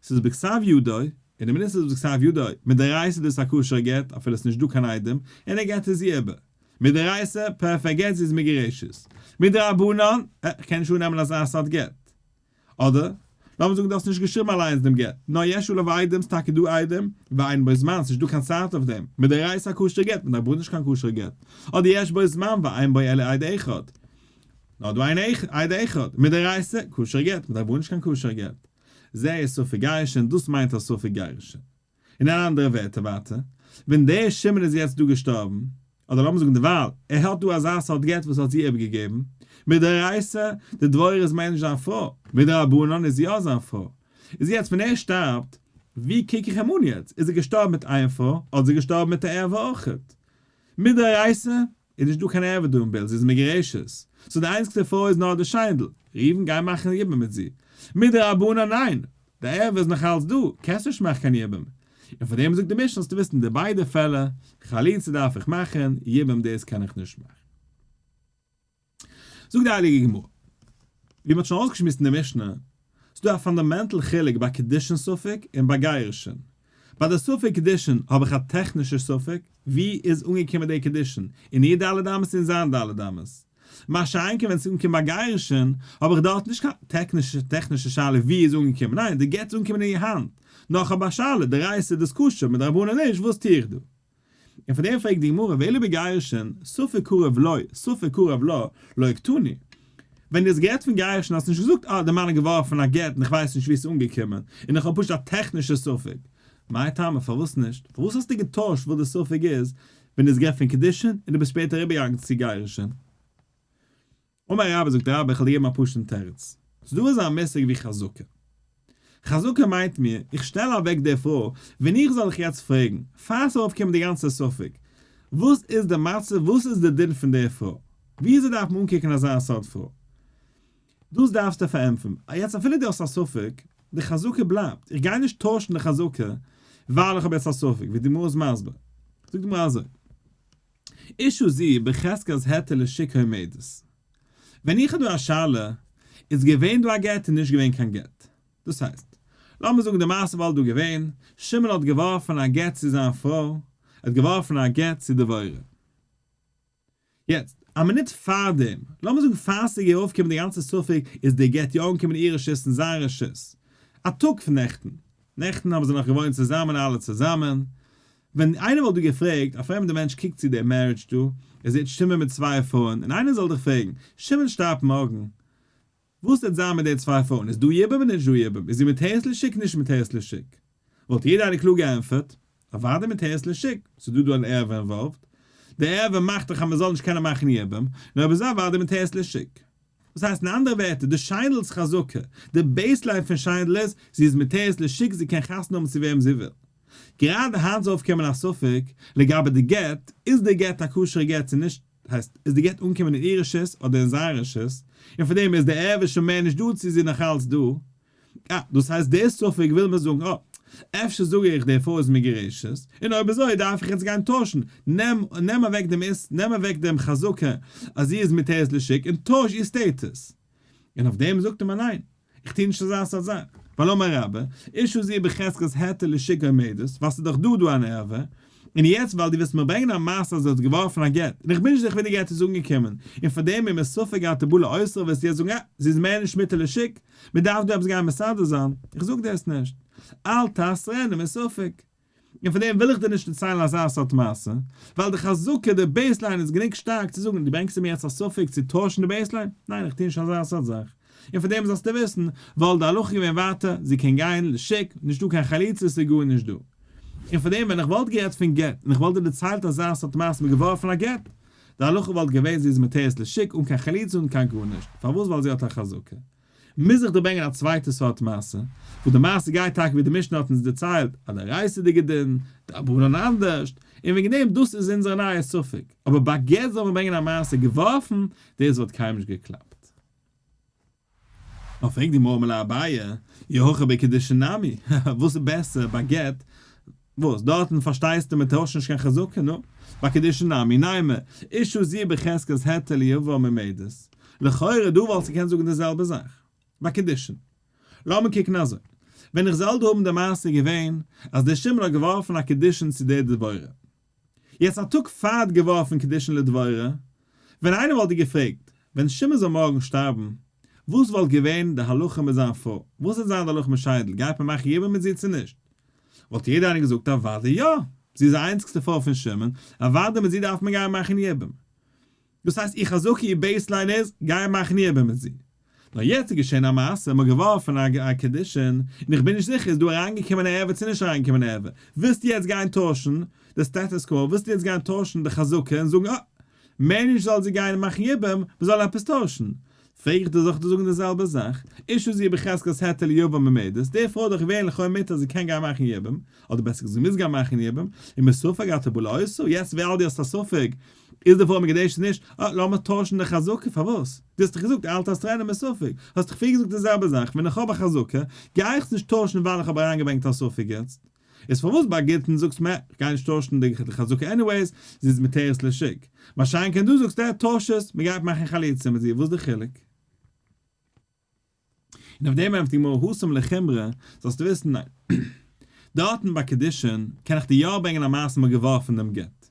ס'איז בכתב ידו, און די מינוט ס'איז בכתב ידו, מדאורייתא איז דאס א כשר'ע גט, אפילו ס'איז נישט דא קיין עדים, און ער גט עס זי איבער. מדאורייתא, פערפעקט גט, זי איז מגורשת. מדרבנן, אה, כ'קען נישט אננעמען אזא סארט גט. אדער, לאמיר זאגן דו האסט נישט געשריבן אליינס דעם גט, נאר יש עליו עדים, ס'טאקע דא עדים, ואין בו זמן, ס'נישט דא קיין צייט אויף דעם, מדאורייתא א כשר'ע גט, מדרבנן נישט קיין כשר'ע גט. אדער יש בו זמן ואין בו אלא עד אחד. נאר דא איין עד אחד, מדאורייתא, כשר גט, מדרבנן נישט קיין כשר גט. זה איז ספק גירושין, דאס מיינט א ספק גירושין. אין אנדערע ווערטער ווייטער, ווען דער שמעון איז יעצט דא געשטארבן, אדער לאמיר זאגן דערווייל, ער האט דא אזא סארט גט וואס האט זי איבערגעגעבן, מדאורייתא, די דבורה איז מער נישט זיין פרוי, מדרבנן איז זי יא זיין פרוי. איז יעצט ווען ער שטארבט, ווי קוק איך אים אן יעצט? איז ער געשטארבן מיט איין פרוי, אדער איז ער געשטארבן מיט א ערווה אויכעט? מדאורייתא איז נישט דא קיין ערווה דא אין בילד, זי איז מגורשת, so די איינציגסטע פרוי איז נאר די שיינדל, ראובן גיי מאכן יבום מיט זי. מדרבנן ניין, די ערווה איז נאך אלץ דא, קענסט נישט מאכן קיין יבום. און פאר דעם זאגט די משנה זאלסטו וויסן די ביידע פעלער, חליצה דארף איך מאכן, יבום דאס קען איך נישט מאכן. זאגט די הייליגע גמרא, ווי מען האט שוין אויסגעשמועסט אין די משנה, ס'איז דא א fundamental חילוק ביי קידושין ספק און ביי גירושין. ביי די ספק קידושין האב איך א טעכנישע ספק, ווי איז אנגעקומען די קידושין, אין איר ד' אמות און אין זיין ד' אמות. מה שאין כן ווען ס'איז אנגעקומען ביי גירושין, האב איך דארט נישט קיין טעכנישע שאלה ווי איז אנגעקומען, ניין, די גט איז אנגעקומען אין איר האנט, נאר כ'האב א שאלה, דאורייתא איז דאס כשר, מדרבנן נישט, וואס טו איך דא? און פאר דעם פרעגט די גמרא ואלא בגירושין, ספק קרוב לו, ספק קרוב לה, לא קתני. ווען דו האסט גערעדט פון גירושין האסטו נישט געזאגט אה, דער מאן האט געווארפן א גט און איך ווייס נישט וואו עס איז אנגעקומען, און איך האב פשוט א טעכנישע ספק. מאי טעמא פארוואס נישט? פארוואס האסטו געטוישט וואס די ספק איז ווען דו האסט גערעדט פון קידושין און דו ביסט שפעטער אריבערגעגאנגען צו גירושין? אמר רבה זאגט רבה איך וועל דיר געבן א פשוט'ן תירוץ. ס'איז דא אזא מושג ווי חזקה. חזקה מיינט מיר, איך שטעל אוועק די פרוי, ווען איך זאל דיך יעצט פרעגן, פאר ס'זאל אויפקומען די גאנצע ספק, וואס איז די מצב, וואס איז די דין פון די פרוי? וויאזוי דארף מען אנקוקן אזא סארט פרוי? דאס דארפסטו פארענטפערן. יעצט אפילו דו האסט א ספק, די חזקה בלייבט. איך גיי נישט טוישן די חזקה ווייל איך האב יעצט א ספק, ווי די גמרא איז מסביר. זאגט די גמרא אזוי. אשה זו בחזקת היתר לשוק עומדת. ווען איך האב דא א שאלה, איז געווען דא א גט און נישט געווען קיין גט. דאס הייסט, לאמיר זאגן די מעשה וואלט דא געווען, שמעון האט געווארפן א גט צו זיין פרוי, ער האט געווארפן א גט צו דבורה. יעצט, א מינוט פארדעם, לאמיר זאגן פאר ס'איז ארויפגעקומען די גאנצע ספק איז די גט יא אנגעקומען אין איר רשות און זיין רשות. א טאג פון נעכטן. נעכטן האבן זיי נאך געוואוינט צוזאמען אלע צוזאמען. ווען איינער וואלט דא געפרעגט, א פרעמדע מענטש קוקט צו די marriage דא, ער זעט שמעון מיט צוויי פרויען, און איינער זאל דיך פרעגן, שמעון שטארבט מארגן, וואס וועט זיין מיט די צוויי פרויען, איז דא יבום אדער נישט דא יבום, איז זי מותרת לשוק נישט מותרת לשוק? וואלט יעדער איינער קלאר געענטפערט, אוודאי מותרת לשוק, ס'איז דא דא אן ערווה involved, די ערווה מאכט דאך אז מ'זאל נישט קענען מאכן יבום, נאר אויב אזוי אוודאי מותרת לשוק. דאס הייסט אין אנדערע ווערטער, די שיינדל'ס חזקה, די baseline פון שיינדל איז, זי איז מותרת לשוק, זי קען חתונה האבן צו וועם זי וויל. גראדע היינט זאל אויפקומען א ספק לגבי די גט, איז די גט א כשר'ע גט צו נישט, הייסט, איז די גט אנגעקומען אין איר רשות אדער אין זיין רשות, און פאר דעם איז די ערווה שוין מער נישט דא צו זי איז נאך אלץ דא. אה, דאס הייסט די ספק וויל מיר זאגן, אה, אפשר זאג איך די פרוי איז מגורשת, און אויב אזוי דארף איך יעצט גיין טוישן, נעם נעם אוועק דעם איס, נעם אוועק דעם חזקה אז זי איז מותרת לשוק און טויש איר status. און אויף דעם זאגט ער מיר ניין, איך טו נישט אזא סארט זאך, ווייל אמר רבה, אשה זו בחזקת היתר לשוק עומדת, ווייל ס'איז דאך דא דא אן ערווה, און יעצט ווייל דו ווילסט מיר ברענגען א מעשה אז ער האט געווארפן א גט, און איך בין נישט זיכער ווי די גט איז אנגעקומען, און פאר דעם איז מיר ספק אתה בא לאוסרה וועסטו יעצט זאגן אה, זי איז מער נישט מותר לשוק, מען דארף דא עפעס גיין מסדר זיין, איך זאג דאס נישט, אל תסרנו מספק. און פאר דעם וויל איך דיר נישט דערציילן אזא סארט מעשה, ווייל די חזקה, די baseline איז גענוג שטארק צו זאגן, דו ברענגסט מיר יעצט א ספק צו טוישן די baseline? ניין, איך טו נישט אזא סארט זאך. און פאר דעם זאלסטו וויסן, וואלט די הלכה געווען ווייטער, זי קען גיין לשוק, נישט דא קיין חליצה, ס'איז גארנישט דא. און פאר דעם ווען איך וואלט גערעדט פון גט, און איך וואלט דיר דערציילט אזא סארט מעשה מיט געווארפן א גט, די הלכה וואלט געווען זי איז מותרת לשוק אן קיין חליצה אן קיין גארנישט, פארוואס ווייל זי האט א חזקה. מוז איך דא ברענגען א צווייטע סארט מעשה, וואס די מעשה גייט טאקע ווי די משנה האט אונז דערציילט, א דאורייתא'דיגע דין, דרבנן אנדערשט, און וועגן דעם דאס איז אונזער נייע ספק, אבער ביי גט זאל מען ברענגען א מעשה געווארפן, דאס וואלט קיינמאל נישט געקלאפט. נאר פרעגט די גמרא אמר ליה אביי, אי הכי בקידושין נמי, וואס איז בעסער ביי גט, וואס? דארטן פארשטייסטו מען טוישט נישט קיין חזקה, נו, ביי קידושין נמי, נימא, אשה זו בחזקת היתר ליבם עומדת, לכאורה דא וואלסטו געקענט זאגן די זעלבע זאך, ביי קידושין. לאמיר קוקן אזוי, ווען איך זאל דא האבן די מעשה געווען אז דער שמעון האט געווארפן א קידושין צו דער דבורה, יעצט א טאג פאר האט געווארפן קידושין לדבורה, ווען איינער וואלט דיר געפרעגט, ווען שמעון זאל מארגן שטארבן, וואס וואלט געווען די הלכה מיט זיין פרוי, וואס וועט זיין די הלכה מיט שיידל, גייט מען מאכן יבום מיט זי צו נישט? וואלט יעדער איינער געזאגט אוודאי יא, זי איז די איינציגסטע פרוי פון שמעון, אוודאי מיט זי דארף מען גיין מאכן יבום. דאס הייסט איר חזקה איר baseline איז, גיי מאכן יבום מיט זי. נאר יעצט איז געשען א מעשה, מ'האט געווארפן א קידושין, און איך בין נישט זיכער איז דא אריינגעקומען א ערווה צו נישט אריינגעקומען א ערווה, ווילסטו יעצט גיין טוישן די status quo, ווילסטו יעצט גיין טוישן די חזקה און זאגן אה, מער נישט זאל זי גיין מאכן יבום, מ'זאל עפעס טוישן. פרעג איך דיר זאל איך דיר זאגן די זעלבע זאך, אשה זו בחזקת היתר ליבם עומדת, די פרוי איז דאך געווען לכאו' מותר אז זי קען גיין מאכן יבום, אדער בעסער געזאגט מוז גיין מאכן יבום, ומספק אתה בא לעושה, יעצט ווייל דו האסט א ספק איז די פרוי מקודשת נישט, אה, לאמיר טוישן די חזקה, פארוואס? דו האסט דאך געזאגט אל תסתירנה מספק, האסט דאך פריער געזאגט די זעלבע זאך, ווען איך האב א חזקה, גיי איך עס נישט טוישן ווייל איך האב אריינגעברענגט א ספק יעצט. איז פארוואס ביי גיטין זאגסט מע, כ'גיי נישט טוישן די חזקה anyways, זי איז מותרת לשוק. מה שאין כן דא זאגסטו, טויש עס, מ'גייט מאכן חליצה מיט זי, וואס די חילוק? און אויף דעם ענטפערט די גמרא התם לחומרא, זאלסטו וויסן ניין. דארטן ביי קידושין קען איך דיר יא ברענגען א מעשה מ'האט געווארפן דעם גט.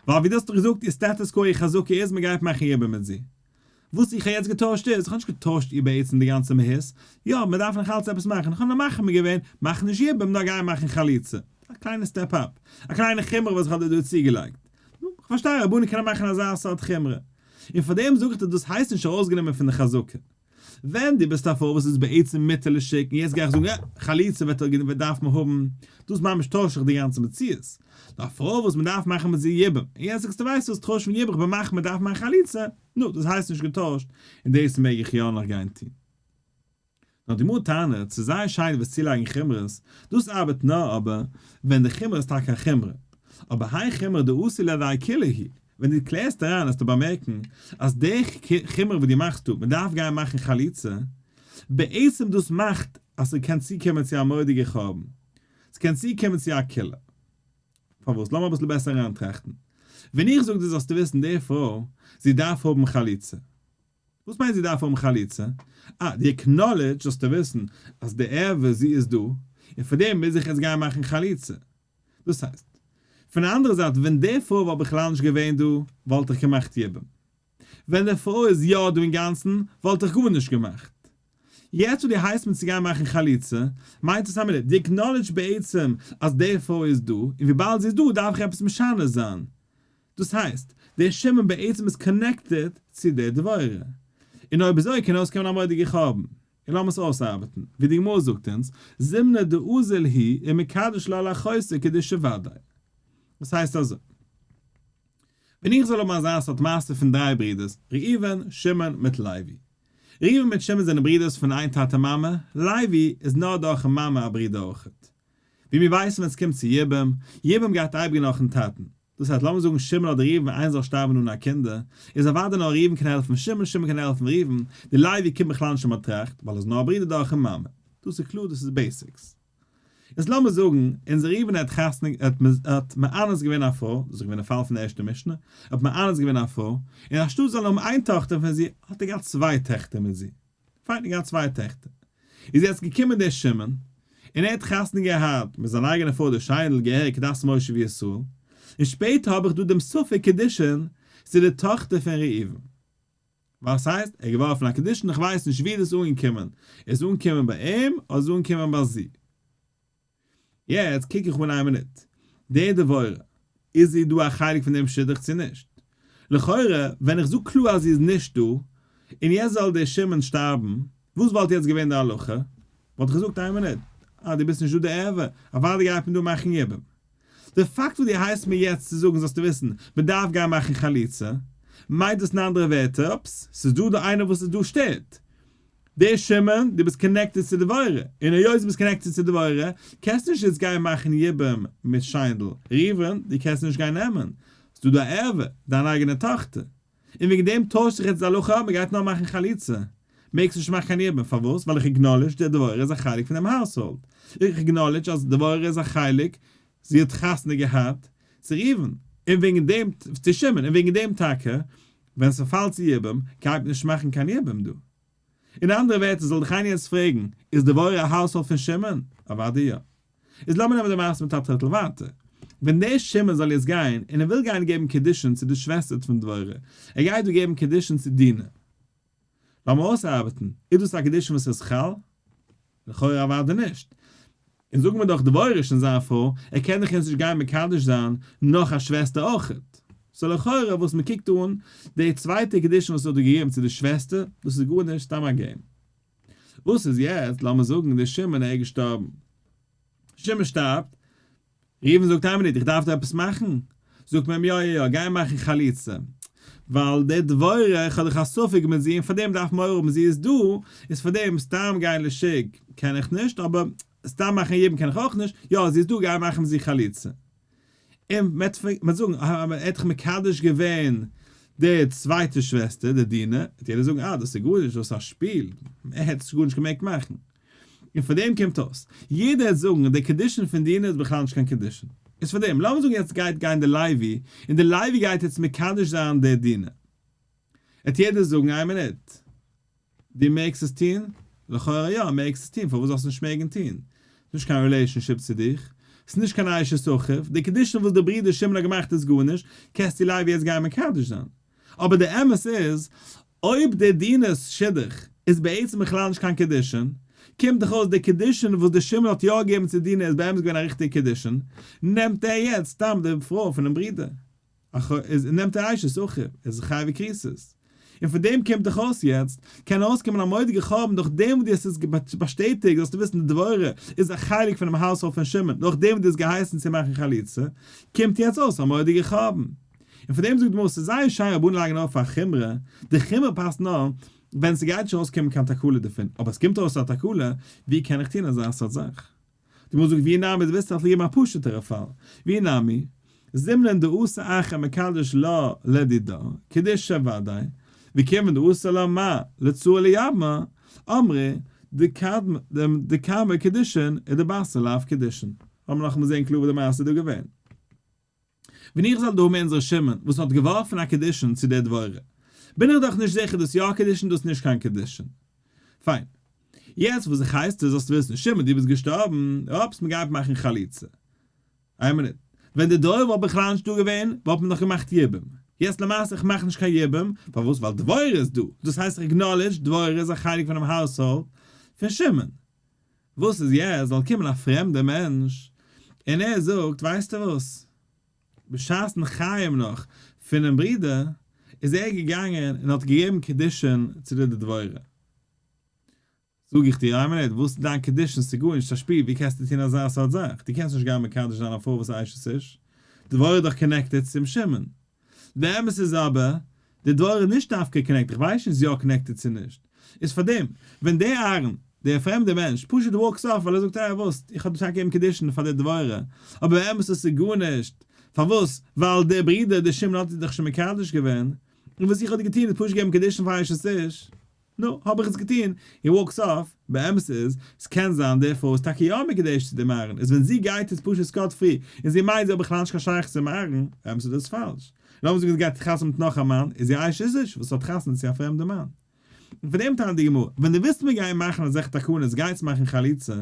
ווייל ווי דו האסט דאך געזאגט איר status quo איר חזקה איז מ'גייט מאכן יבום מיט זי. וואס איך האב יעצט געטוישט איז, איך האב נישט געטוישט איר בעצם די גאנצע מהות, יא מ'דארף נאך אלץ עפעס מאכן, איך האב נאר מחמיר געווען, מאך נישט יבום נאר גיי מאכן חליצה. א קליינע step up. א קליינע חומרא וואס איך האב דיר דא צוגעלייגט. נו, כ'פארשטיי רבנים קענען מאכן אזא סארט חומרא. און פארדעם זאג איך דיר דאס הייסט נישט ארויסגענומען פון די חזקה. ווען דו ביסט א פרוי וואס איז בעצם מותר לשוק און יעצט גיי איך זאגן אה, חליצה וועט וועט דארף מען האבן, דאס ממש טוישט זיך די גאנצע מציאות. נאר א פרוי וואס מען דארף מאכן מיט זי יבום, און יעצט זאגסטו ווייסט וואס טויש פון יבום איך בין מחמיר מען דארף מאכן חליצה, נו, דאס הייסט נישט געטוישט, און דאס מעג איך יא נאך גיין טון. נאר די גמרא טענה'ט, ס'איז זייער שיין וואס צולייגן חומרות, דאס ארבעט נאר אבער ווען די חומרא איז טאקע א חומרא. אבער האי חומרא דאתי לידי קולא הוא, ווען דו קלערסט אריין וועסטו באמערקן אז די חומרא וואס דו מאכסט דא, מ'דארף גיין מאכן חליצה, בעצם דאס מאכט אז ס'קען צוקומען צו א מורא'דיגע חורבן, ס'קען צוקומען צו א קולא. פארוואס? לאמיר אביסל בעסער אריינטראכטן. ווען איך זאג דיר זאלסטו וויסן די פרוי, זי דארף האבן חליצה. וואס מיינט זי דארף האבן חליצה? אה, די acknowledge זאלסטו וויסן אז די ערווה זי איז דא, און פאר דעם מוז איך יעצט גיין מאכן חליצה. דאס הייסט, פון די אנדערע זייט ווען די פרוי וואלט בכלל נישט געווען דא וואלט איך געמאכט יבום. ווען די פרוי איז יא דא אינגאנצן וואלט איך גארנישט געמאכט. יעצט וואס דו הייסט מיר צו גיין מאכן חליצה, מיינט עס א מינוט, די acknowledge בעצם אז די פרוי איז דא, און וויבאלד זי איז דא דארף איך עפעס משנה זיין. דאס הייסט, דער שמעון בעצם איז connected צו דער דבורה. און אויב אזוי קען אויסקומען א מורא'דיגע חורבן. און לאמיר עס אויסארבעטן, ווי די גמרא זאגט אונז, זימנא דאזיל הוא ומקדש לה לאחותה קידושי ודאי. דאס הייסט אזוי. ווען איך זאל האבן אזא סארט מעשה פון דריי ברידערס, ראובן, שמעון מיט לוי. ראובן מיט שמעון זענען ברידערס פון איין טאטע מאמע, לוי איז נאר דורכן מאמע א ברודער אויכעט. ווי מיר ווייסן ווען ס'קומט צו יבום, יבום גייט אייביג נאכן טאטן. דאס הייסט לאמיר זאגן שמעון אדער ראובן איינער זאל שטארבן אן א קינדער, איז אוודאי נאר ראובן קען העלפן שמעון, שמעון קען העלפן ראובן, די לוי קומט בכלל נישט אין באטראכט, ווייל ער איז נאר א ברודער דורכן מאמע. דאס איז קלאר דאס איז basics. איז לאמיר זאגן אונזער ראובן האט חתונה האט מאנס געווען א פרוי, דאס איז געווען די פאל פון די ערשטע משנה, ער האט מאנס געווען א פרוי, און אנשטאט זאל ער האבן איין טאכטער פון זי, האט ער געהאט צוויי טעכטער מיט זי. פיין געהאט צוויי טעכטער. איז יעצט געקומען דער שמעון, און ער האט חתונה געהאט מיט זיין אייגענע פרוי די שיינדל געהעריג כדת משה וישראל, און שפעטער האב איך דא דעם ספק קידושין צו די טאכטער פון ראובן. וואס הייסט? ער האט געווארפן א קידושין איך ווייס נישט ווי איז דאס אנגעקומען, איז אנגעקומען ביי אים אדער איז אנגעקומען ביי זי? יעצט קוק איך אן איין מינוט, די דבורה, איז זי דא א חלק פון דעם שידוך צו נישט? לכאורה ווען איך זאג קלאר אז זי איז נישט דא, און יעצט זאל דער שמעון שטארבן, וואס וואלט יעצט געווען די הלכה? וואלט איך געזאגט איין מינוט, אה דו ביסט נישט דא די ערווה, אוודאי גייט מען דא מאכן יבום. די פאקט וואס דו הייסט מיר יעצט צו זאגן זאלסטו וויסן, מען דארף גיין מאכן חליצה, מיינט דאס אין אנדערע ווערטער, אופס, ס'איז דא דא איינער וואס איז דא שטערט. דער שמעון, דו ביסט connected צו דבורה, און היות דו ביסט connected צו דבורה, קענסטו נישט יעצט גיין מאכן יבום מיט שיינדל, ראובן, דו קענסט נישט גיין נעמען, ס'דא דא א ערווה, דיין אייגענע טאכטער. און וועגן דעם טוישט זיך יעצט די הלכה, מען גייט נאר מאכן חליצה, מעגסט נישט מאכן קיין יבום, פארוואס? ווייל איך acknowledge די דבורה איז א חלק פון דעם household, איך acknowledge אז דבורה איז א חלק, זי האט חתונה געהאט צו ראובן, און וועגן דעם, צו שמעון, און וועגן דעם טאקע, ווען ס'פאלט צו יבום, גייט מען נישט מאכן קיין יבום דא. אין אנדערע ווערטער זאל דיך איינער יעצט פרעגן, איז דבורה א household פון שמעון? אוודאי יא. איז לאמיר נעמען די מעשה מיט א טריטל ווייטער. ווען דער שמעון זאל יעצט גיין און ער וויל גיין געבן קידושין צו די שוועסטער פון דבורה, ער גייט דא געבן קידושין צו דינה. לאמיר אויסארבעטן, איז דאס א קידושין וואס איז חל? לכאורה אוודאי נישט. און זאגן מיר דאך דבורה איז שוין זיין פרוי, ער קען דאך יעצט נישט גיין מקדש זיין נאך א שוועסטער אויכעט. so לכאורה וואס מען קוקט אן, די צווייטע קידושין וואס ער האט דא געגעבן צו די שוועסטער, דאס איז גארנישט, סתם א game. וואס איז יעצט, לאמיר זאגן דער שמעון איז געשטארבן. שמעון שטארבט, ראובן זאגט איין מינוט איך דארף דא עפעס מאכן, זאגט מען אים יא יא יא גיי מאכן חליצה, ווייל די דבורה איך האב דאך א ספק מיט זי און פאר דעם דארף מורא האבן זי איז דא, איז פאר דעם סתם גיין לשוק קען איך נישט, אבער סתם מאכן יבום קען איך אויך נישט, יא זי איז דא גיי מאכן מיט זי חליצה. און מען וועט זאגן אה ער האט דאך מקדש געווען די צווייטע שוועסטער די דינה, וועט יעדער זאגן אה דאס איז גארנישט דאס איז א שפיל, ער האט עס גארנישט געמעגט מאכן. און פאר דעם קומט אויס, יעדער וועט זאגן די קידושין פון דינה איז בכלל נישט קיין קידושין. איז פאר דעם, לאמיר זאגן יעצט גייט גיין די לוי, און די לוי גייט יעצט מקדש זיין די דינה. וועט יעדער זאגן איין מינוט, דו מעגסט עס טון? לכאורה יא, מעגסט עס טון, פארוואס זאלסטו נישט מעגן טון? ס'איז נישט קיין relationship צו דיך, ס'איז נישט קיין אשת אחיו, די קידושין וואס די ברודער שמעון האט געמאכט איז גארנישט, קענסטו לוי יעצט גיין מקדש זיין. אבער די אמת איז, אויב די דינה'ס שידוך איז בעצם בכלל נישט קיין קידושין, קומט דאך אויס די קידושין וואס די שמעון האט יא געגעבן צו דינה איז באמת געווען א ריכטיגע קידושין, נעמט ער יעצט סתם די פרוי פונעם ברודער, איז נעמט ער אשת אחיו, ער איז חייבי כריתות. און פון דעם קומט דאך אויס יעצט, קען ארויסקומען א מורא'דיגע חורבן דורך דעם וואס דו האסט עס באשטעטיגט, זאלסטו וויסן די דבורה איז א חלק פונעם household פון שמעון, דורך דעם וואס דו האסט געהייסן צו מאכן חליצה, קומט יעצט אויס א מורא'דיגע חורבן. און פון דעם זאגט די גמרא ס'איז זייער שיין רבנן לייגן אויף א חומרא, די חומרא פאסט נאר ווען ס'גייט נישט ארויסקומען קיין תקלה דערפון, אבער עס קומט ארויס א תקלה, ווי קען איך טון אזא סארט זאך? די גמרא זאגט ואי נמי, דו ווילסט איך זאל געבן א פשוט'ערע פאל, ואי נמי, זימנין דאתא אחר ומקדש לה לדידה, קידושי ודאי, וכיוון דאסר לה מר לצרה ליבמה, אמרי דקמא קידושין ודבתרה לאו קידושין. לאמיר נאכאמאל זען קלאר וואס די מעשה איז דא געווען. ווען איך זאל דא האבן אונזער שמעון וואס האט געווארפן א קידושין צו דער דבורה, בין איך דאך נישט זיכער דאס יא קידושין דאס נישט קיין קידושין. פיין. יעצט וואס איך הייס דיר זאלסט וויסן, שמעון דו ביסט געשטארבן, אופס מען גייט מאכן חליצה. איין מינוט. ווען די דבורה וואלט בכלל נישט דא געווען, וואלט מען דאך געמאכט יבום. יעצט למעשה איך מאך נישט קיין יבום, פארוואס? ווייל דבורה איז דא. דאס הייסט איך acknowledge דבורה איז א חלק פונעם household פון שמעון. וואס איז יעצט זאל קומען א פרעמדער מענטש און ער זאגט ווייסטו וואס, בשעת'ן חיים נאך פונעם ברודער איז ער געגאנגען און האט געגעבן קידושין צו די דבורה. זאג איך דיר, איין מינוט, וואס איז דיין קידושין? ס'איז גארנישט, ס'איז א שפיל, ווי קענסטו טון אזא סארט זאך? דו קענסט נישט גיין מקדש זיין א פרוי וואס איז אשת איש, דבורה איז דאך connected צום שמעון. די אמת איז אבער, די דבורה איז נישט דווקא connected, איך ווייס נישט צו יא connected צו נישט. איז פארדעם, ווען דער אהרן, דער פרעמדער מענטש, פשוט walks off ווייל ער זאגט אה וואס, איך האב טאקע געגעבן קידושין פאר די דבורה, אבער באמת איז עס גארנישט, פארוואס? ווייל דער ברודער דער שמעון האט איר דאך שוין מקדש געווען, און וואס איך האב געטון איז פשוט געבן קידושין פאר אשת איש. נו, האב איך עס געטון, he walks off, באמת איז, ס'קען זיין די פרוי איז טאקע יא מקודשת צו דעם אהרן, איז ווען זי גייט איז פשוט scot free, און זי מיינט זי האט בכלל נישט קיין שייכות צום אהרן, באמת איז דאס פאלש. לאמיר זאגן זי גייט חתונה מיט נאך א מאן, איז זי אשת איש וואס האט חתונה צו א פרעמדע מאן. און פון דעם טענה'ט די גמרא, ווען דו ווילסט מיר גיין מאכן אזעלכע תקנות גייטס מאכן חליצה,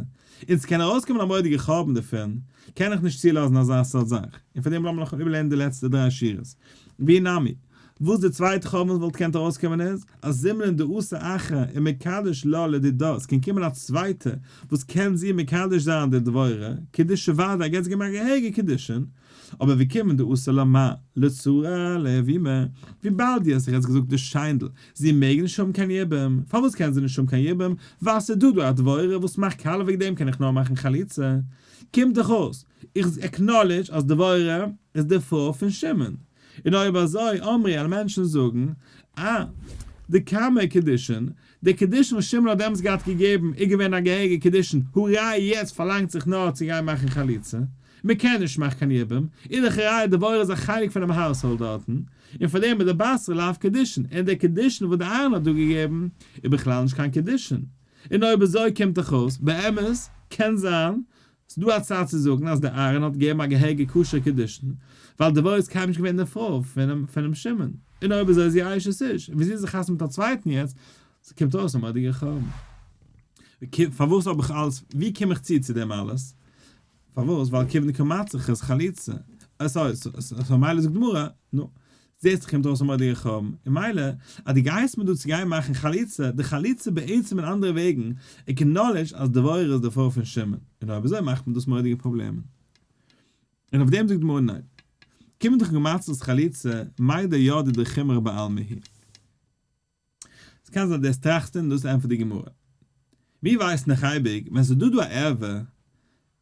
און ס'קען ארויסקומען א מורא'דיגע חורבן דערפון, קען איך נישט צולאזן אזא סארט זאך. און פון דעם לאמיר נאך איבערלערנען די לעצטע דריי שורות. ואי נמי. וואס די צווייטע חורבן וואס וואלט געקענט ארויסקומען איז, אז זימנין דאתא אחר ומקדש לה לדידה, עס קען קומען א צווייטע וואס קען זי מקדש זיין די דבורה, קידושי ודאי געבט זי געמאכט געהעריגע קידושין, אבער וכיון דאסר לה מר לצרה ליבומי, וויבאלד דו האסט זיך יעצט געזאגט די שיינדל, זי מעג נישט האבן קיין יבום, פארוואס קען זי נישט האבן קיין יבום, ווייל ס'איז דא דא א דבורה וואס מאכט קאלע וועגן דעם קען איך נאר מאכן חליצה, קומט דאך אויס, איך acknowledge אז דבורה איז די פרוי פון שמעון, און אויב אזוי אמרי וועלן מענטשן זאגן, אה, דקמא קידושין, די קידושין וואס שמעון האט דעמאלטס געהאט געגעבן איז געווען א געהעריגע קידושין, הא ראי' יעצט פארלאנגט זיך נאר צו גיין מאכן חליצה, מען קען נישט מאכן קיין יבום, איז דאך ראי' דבורה איז א חלק פונעם household דארטן, און פאר דעם איז דבתרה לאו קידושין, און די קידושין וואס די אהרן האט דא געגעבן איז בכלל נישט קיין קידושין. און אויב אזוי קומט דאך אויס, באמת, קען זיין, ס'דא א צד צו זאגן אז דער אהרן האט געגעבן א געהעריגע כשר'ע קידושין, ווייל דבורה איז קיינמאל נישט געווען די פרוי פונעם שמעון, און אויב אזוי איז זי אשת איש, און ווי זי איז זיך חתונה מיט א צווייטן יעצט, ס'קומט אויס א מורא'דיגע חורבן. פארוואס האב איך אלעס, ווי קום איך צו צו דעם אלעס? פארוואס? ווייל כיוון דקא מצריכת חליצה. אה סארי, מילא זאגט די גמרא, נו, זעהסט ס'קומט אויס א מורא'דיגע חורבן, און מילא אז דו גייסט מיר דא צו גיין מאכן חליצה, די חליצה בעצם אין אנדערע וועגן, acknowledge אז דבורה איז די פרוי פון שמעון, און אויב אזוי מאכט מען דאס מורא'דיגע פראבלעמען. און אויף דעם זאגט די גמרא ניין. כיוון דקא מצריכת חליצה, מידע ידעי דחומרא בעלמא היא. ס'קען זיין דאס טראכסטו און דאס ענטפערט די גמרא. מיר ווייסן דאך אייביג ווען ס'איז דא דא א ערווה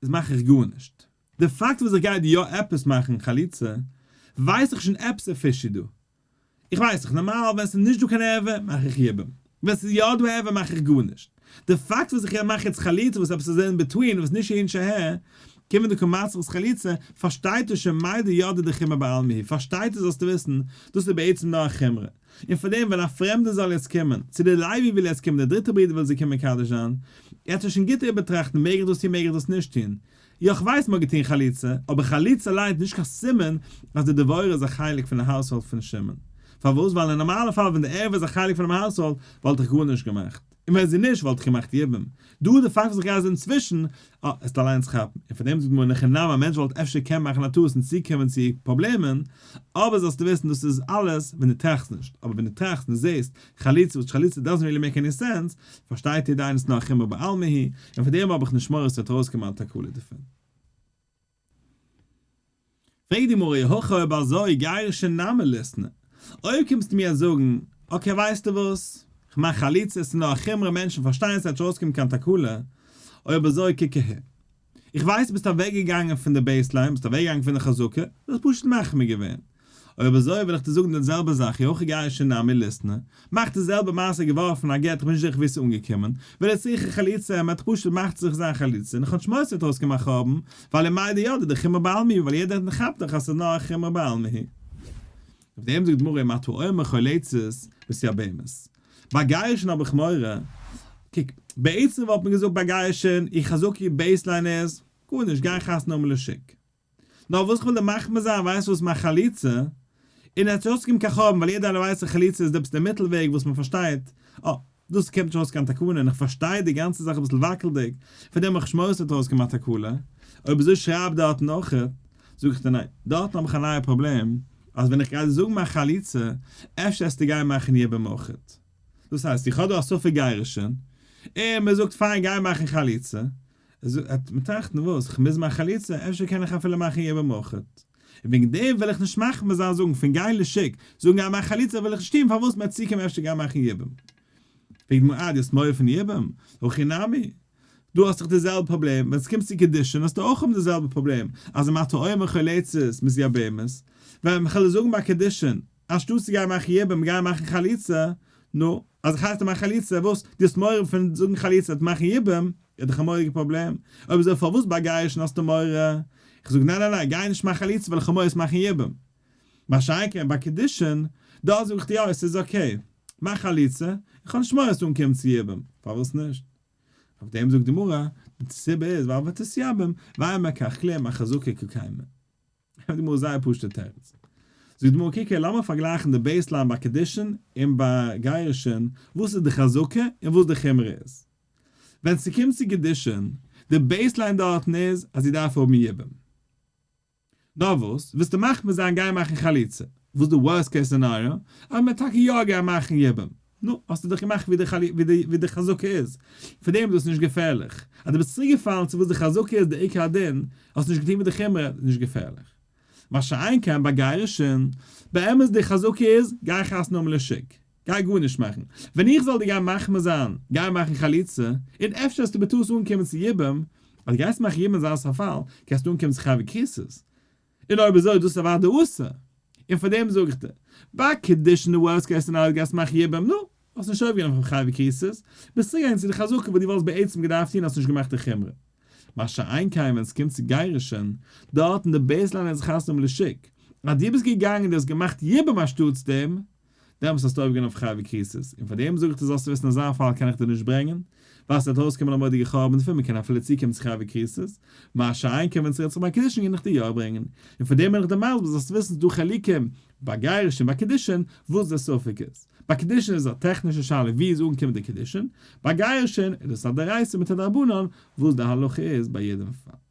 איז מאך איך גארנישט. די פאקט וואס איך גיי יא עפעס מאכן חליצה ווייס איך שוין עפעס איז fishy דא. איך ווייס דאך נארמאל ווען ס'איז נישט דא קיין ערווה מאך איך יבום. ווען ס'איז יא דא ערווה מאך איך גארנישט. די פאקט וואס איך מאך יעצט חליצה וואס עפעס איז in between וואס נישט אהין נישט אהער, כיוון דקא מצריכת חליצה, פארשטייט עס שוין מידע ידעי דחומרא בעלמא היא, פארשטייט עס זאלסטו וויסן, דאס איז בעצם נאר א חומרא. און פאר דעם ווען א פרעמדער זאל יעצט קומען, צו דער לוי וויל יעצט קומען, דער דריטער ברודער וויל זיי קומען מקדש זיין, ער האט זיך שוין גוט איבערטראכטן, מעג איך דאס טון מעג איך דאס נישט טון? יא איך ווייס מ'האט געטון חליצה, אבער חליצה אליין איז נישט קיין סימן אז די דבורה איז א חלק פון די household פון שמעון. פארוואס? ווייל אין נארמאלע פאל ווען די ערווה איז א חלק פונעם household וואלט איך גארנישט געמאכט. און ווען זי נישט וואלט איך געמאכט יבום. דא די פאקט וואס איך גיי אזוי אינצווישן, אה, עסט אליינס כאפן. און פאר דעם זאגט מיר אין הכי נמי א מענטש וואלט אפשר קען מאכן א טעות און צוקומען צו פראבלעמען, אבער זאלסטו וויסן דאס איז אלעס ווען דו טראכסט נישט, אבער ווען דו טראכסט און זעסט חליצה וואס חליצה doesn't really make any sense, פארשטייט יעדער איינער ס'נאר א חומרא בעלמא היא, און פאר דעם האב איך נישט מורא ס'וועט ארויסקומען א תקלה דערפון. פרעגט די גמרא אי הכי אויב אזוי גירושין נמי ליתני, אויב קומסטו מיר זאגן okay ווייסטו וואס, כ'מאך חליצה ס'איז נאר א חומרא מענטשן פארשטייען ס'וועט נישט ארויסקומען קיין תקלה, אויב אזוי קוק אהער, איך ווייס ביסט אוועקגעגאנגען פון די baseline, ביסט אוועקגעגאנגען פון די חזקה, דו האסט פשוט מחמיר געווען. אויב אזוי וועל איך דיר זאגן די זעלבע זאך אי הכי גירושין נמי ליתני, מאך די זעלבע מעשה געווארפן א גט, איך בין נישט זיכער ווי עס איז אנגעקומען, ולצריכי חליצה, מען האט פשוט מאכט זיך זיין חליצה, און איך האב נישט מורא ס'וועט אויסקומען א חורבן, ווייל ומידע ידעי דחומרא בעלמא היא, ווייל יעדער כאפט דאך אז ס'איז נאר א חומרא בעלמא היא. אויף דעם זאגט די גמרא אם אתה אומר חולצת מתייבמת. ביי גירושין האב איך מורא, קוק, בעצם וואלט מען געזאגט ביי גירושין, איר חזקה baseline איז, גארנישט, גיי חתונה האבן לשוק. נאר וואס כ'וויל דיר מחמיר זיין, ווייסט וואס מיין חליצה, און עס האט נישט אויסגעקומען קיין חורבן, ווייל יעדער איינער ווייסט אז חליצה איז עפעס דער מיטל וועג וואס מען פארשטייט, אה, דאס קומט נישט אויס קיין תקנה, און איך פארשטיי די גאנצע זאך אביסל וואקלדיג, פאר דעם האב איך נישט מורא ס'וועט אויסקומען א תקלה, אויב אזוי שרייב דארטן אויכעט, זאג איך דיר ניין, דארטן האב איך א נייע פראבלעם, אז ווען איך גיי דיר זאגן מיין חליצה, אפשר עסטו גיין מאכן יבום אויכעט. דאס הייסט, איך האב דא א ספק גירושין, און מען זאגט פיין גיי מאכן חליצה, וועט מען טראכטן וואס, איך מוז מאכן חליצה, אפשר קען איך אפילו מאכן יבום אויכעט. און וועגן דעם וויל איך נישט מחמיר זיין זאגן פון גיין לשוק, זאגן גיי מאך חליצה וויל איך נישט טון פארוואס מען וועט צוקומען אפשר גיין מאכן יבום. פרעגט די גמרא אה דו האסט מורא פון יבום? הכי נמי, דא האסט דאך די זעלבע פראבלעם, ווען עס קומט צו קידושין האסטו אויך האבן די זעלבע פראבלעם, אז אם אתה אומר חולצת מתייבמת, ווען כ'וועל זאגן ביי קידושין, אנשטאט צו גיין מאכן יבום גיי מאכן חליצה, נו, אז איך הייס דיר מאכן חליצה, וואס? דו האסט מורא פון זאגן חליצה וועט מאכן יבום, איז דאך א מורא'דיגע פראבלעם, אויב אזוי פארוואס ביי גירושין האסטו מורא? איך זאג ניין ניין ניין, גיי נישט מאכן חליצה ווייל איך האב מורא עס מאכן יבום. מה שאין כן ביי קידושין, דארט זאג איך דיר יא עס איז okay, מאך חליצה, איך האב נישט מורא עס אנקומען צו יבום, פארוואס נישט? אויף דעם זאגט די גמרא, די סיבה איז ווייל ותתייבם, ואין בכך כלום אחזקה קא קיימא. זאגט די גמרא זייער פשוט'ע תירוץ. זאגט די גמרא קוק הער לאמיר פארגלייכן די baseline ביי קידושין און ביי גירושין, וואס איז די חזקה און וואס די חומרא איז. ווען ס'קומט צו קידושין, די baseline דארטן איז אז זי דארף האבן יבום. נאר וואס, ווילסטו מחמיר זיין גיי מאכן חליצה. וואס די worst case scenario? אז מ'וועט טאקע יא גיין מאכן יבום. נו, האסטו דאך געמאכט ווי די חזקה איז. פאר דעם איז דאס נישט געפערליך. אז דו ביסט צוריקגעפאלן צו וואס די חזקה איז די עיקר הדין, האסט נישט געטון ווי די חומרא, איז נישט געפערליך. מה שאין כן ביי גירושין, באמת די חזקה איז, גיי חתונה האבן לשוק. גיי גארנישט מאכן. ווען איך זאל דיר גיין מחמיר זיין, גיי מאכן חליצה, און אפשר וועסטו בטעות אנקומען צו יבום, אז דו גייסט מאכן יבום אין זיין פאל, קענסטו אנקומען צו חייבי כריתות. און אויב אזוי איז דאס אוודאי אסור. און פאר דעם זאג איך דיר, ביי קידושין די worst case scenario גייסט מאכן יבום, נו, האסט נישט אויפגענומען פון חייבי כריתות, ביסט צוגעגאנגען צו די חזקה וואס דו וואלסט בעצם געדארפט טון האסט נישט געמאכט די חומרא. מה שאין כן ווען עס קומט צו גירושין, דארט אין די baseline איז חתונה האבן לשוק, אז דו ביסט געגאנגען און דו האסט געמאכט יבום אנשטאטס דעם, דעמאלטס האסטו אויפגענומען אויף חייבי כריתות, און פאר דעם זאג איך דיר זאלסטו וויסן אזא פאל קען איך דיר נישט ברענגען, ווייל ס'וועט אויסקומען א מורא'דיגע חורבן דערפון, מ'קען אפילו צוקומען צו חייבי כריתות, מה שאין כן ווען ס'רעדט זיך ביי קידושין קען איך דיר יא ברענגען, און פאר דעם בין איך דיר מסביר זאלסטו וויסן ס'דא חילוקים. ביי גירושין ביי קידושין וואס די ספק איז. ביי קידושין איז א טעכנישע שאלה ווי איז אנגעקומען די קידושין, ביי גירושין איז עס א דאורייתא מיט א דרבנן וואס די הלכה איז ביי יעדעם פאל.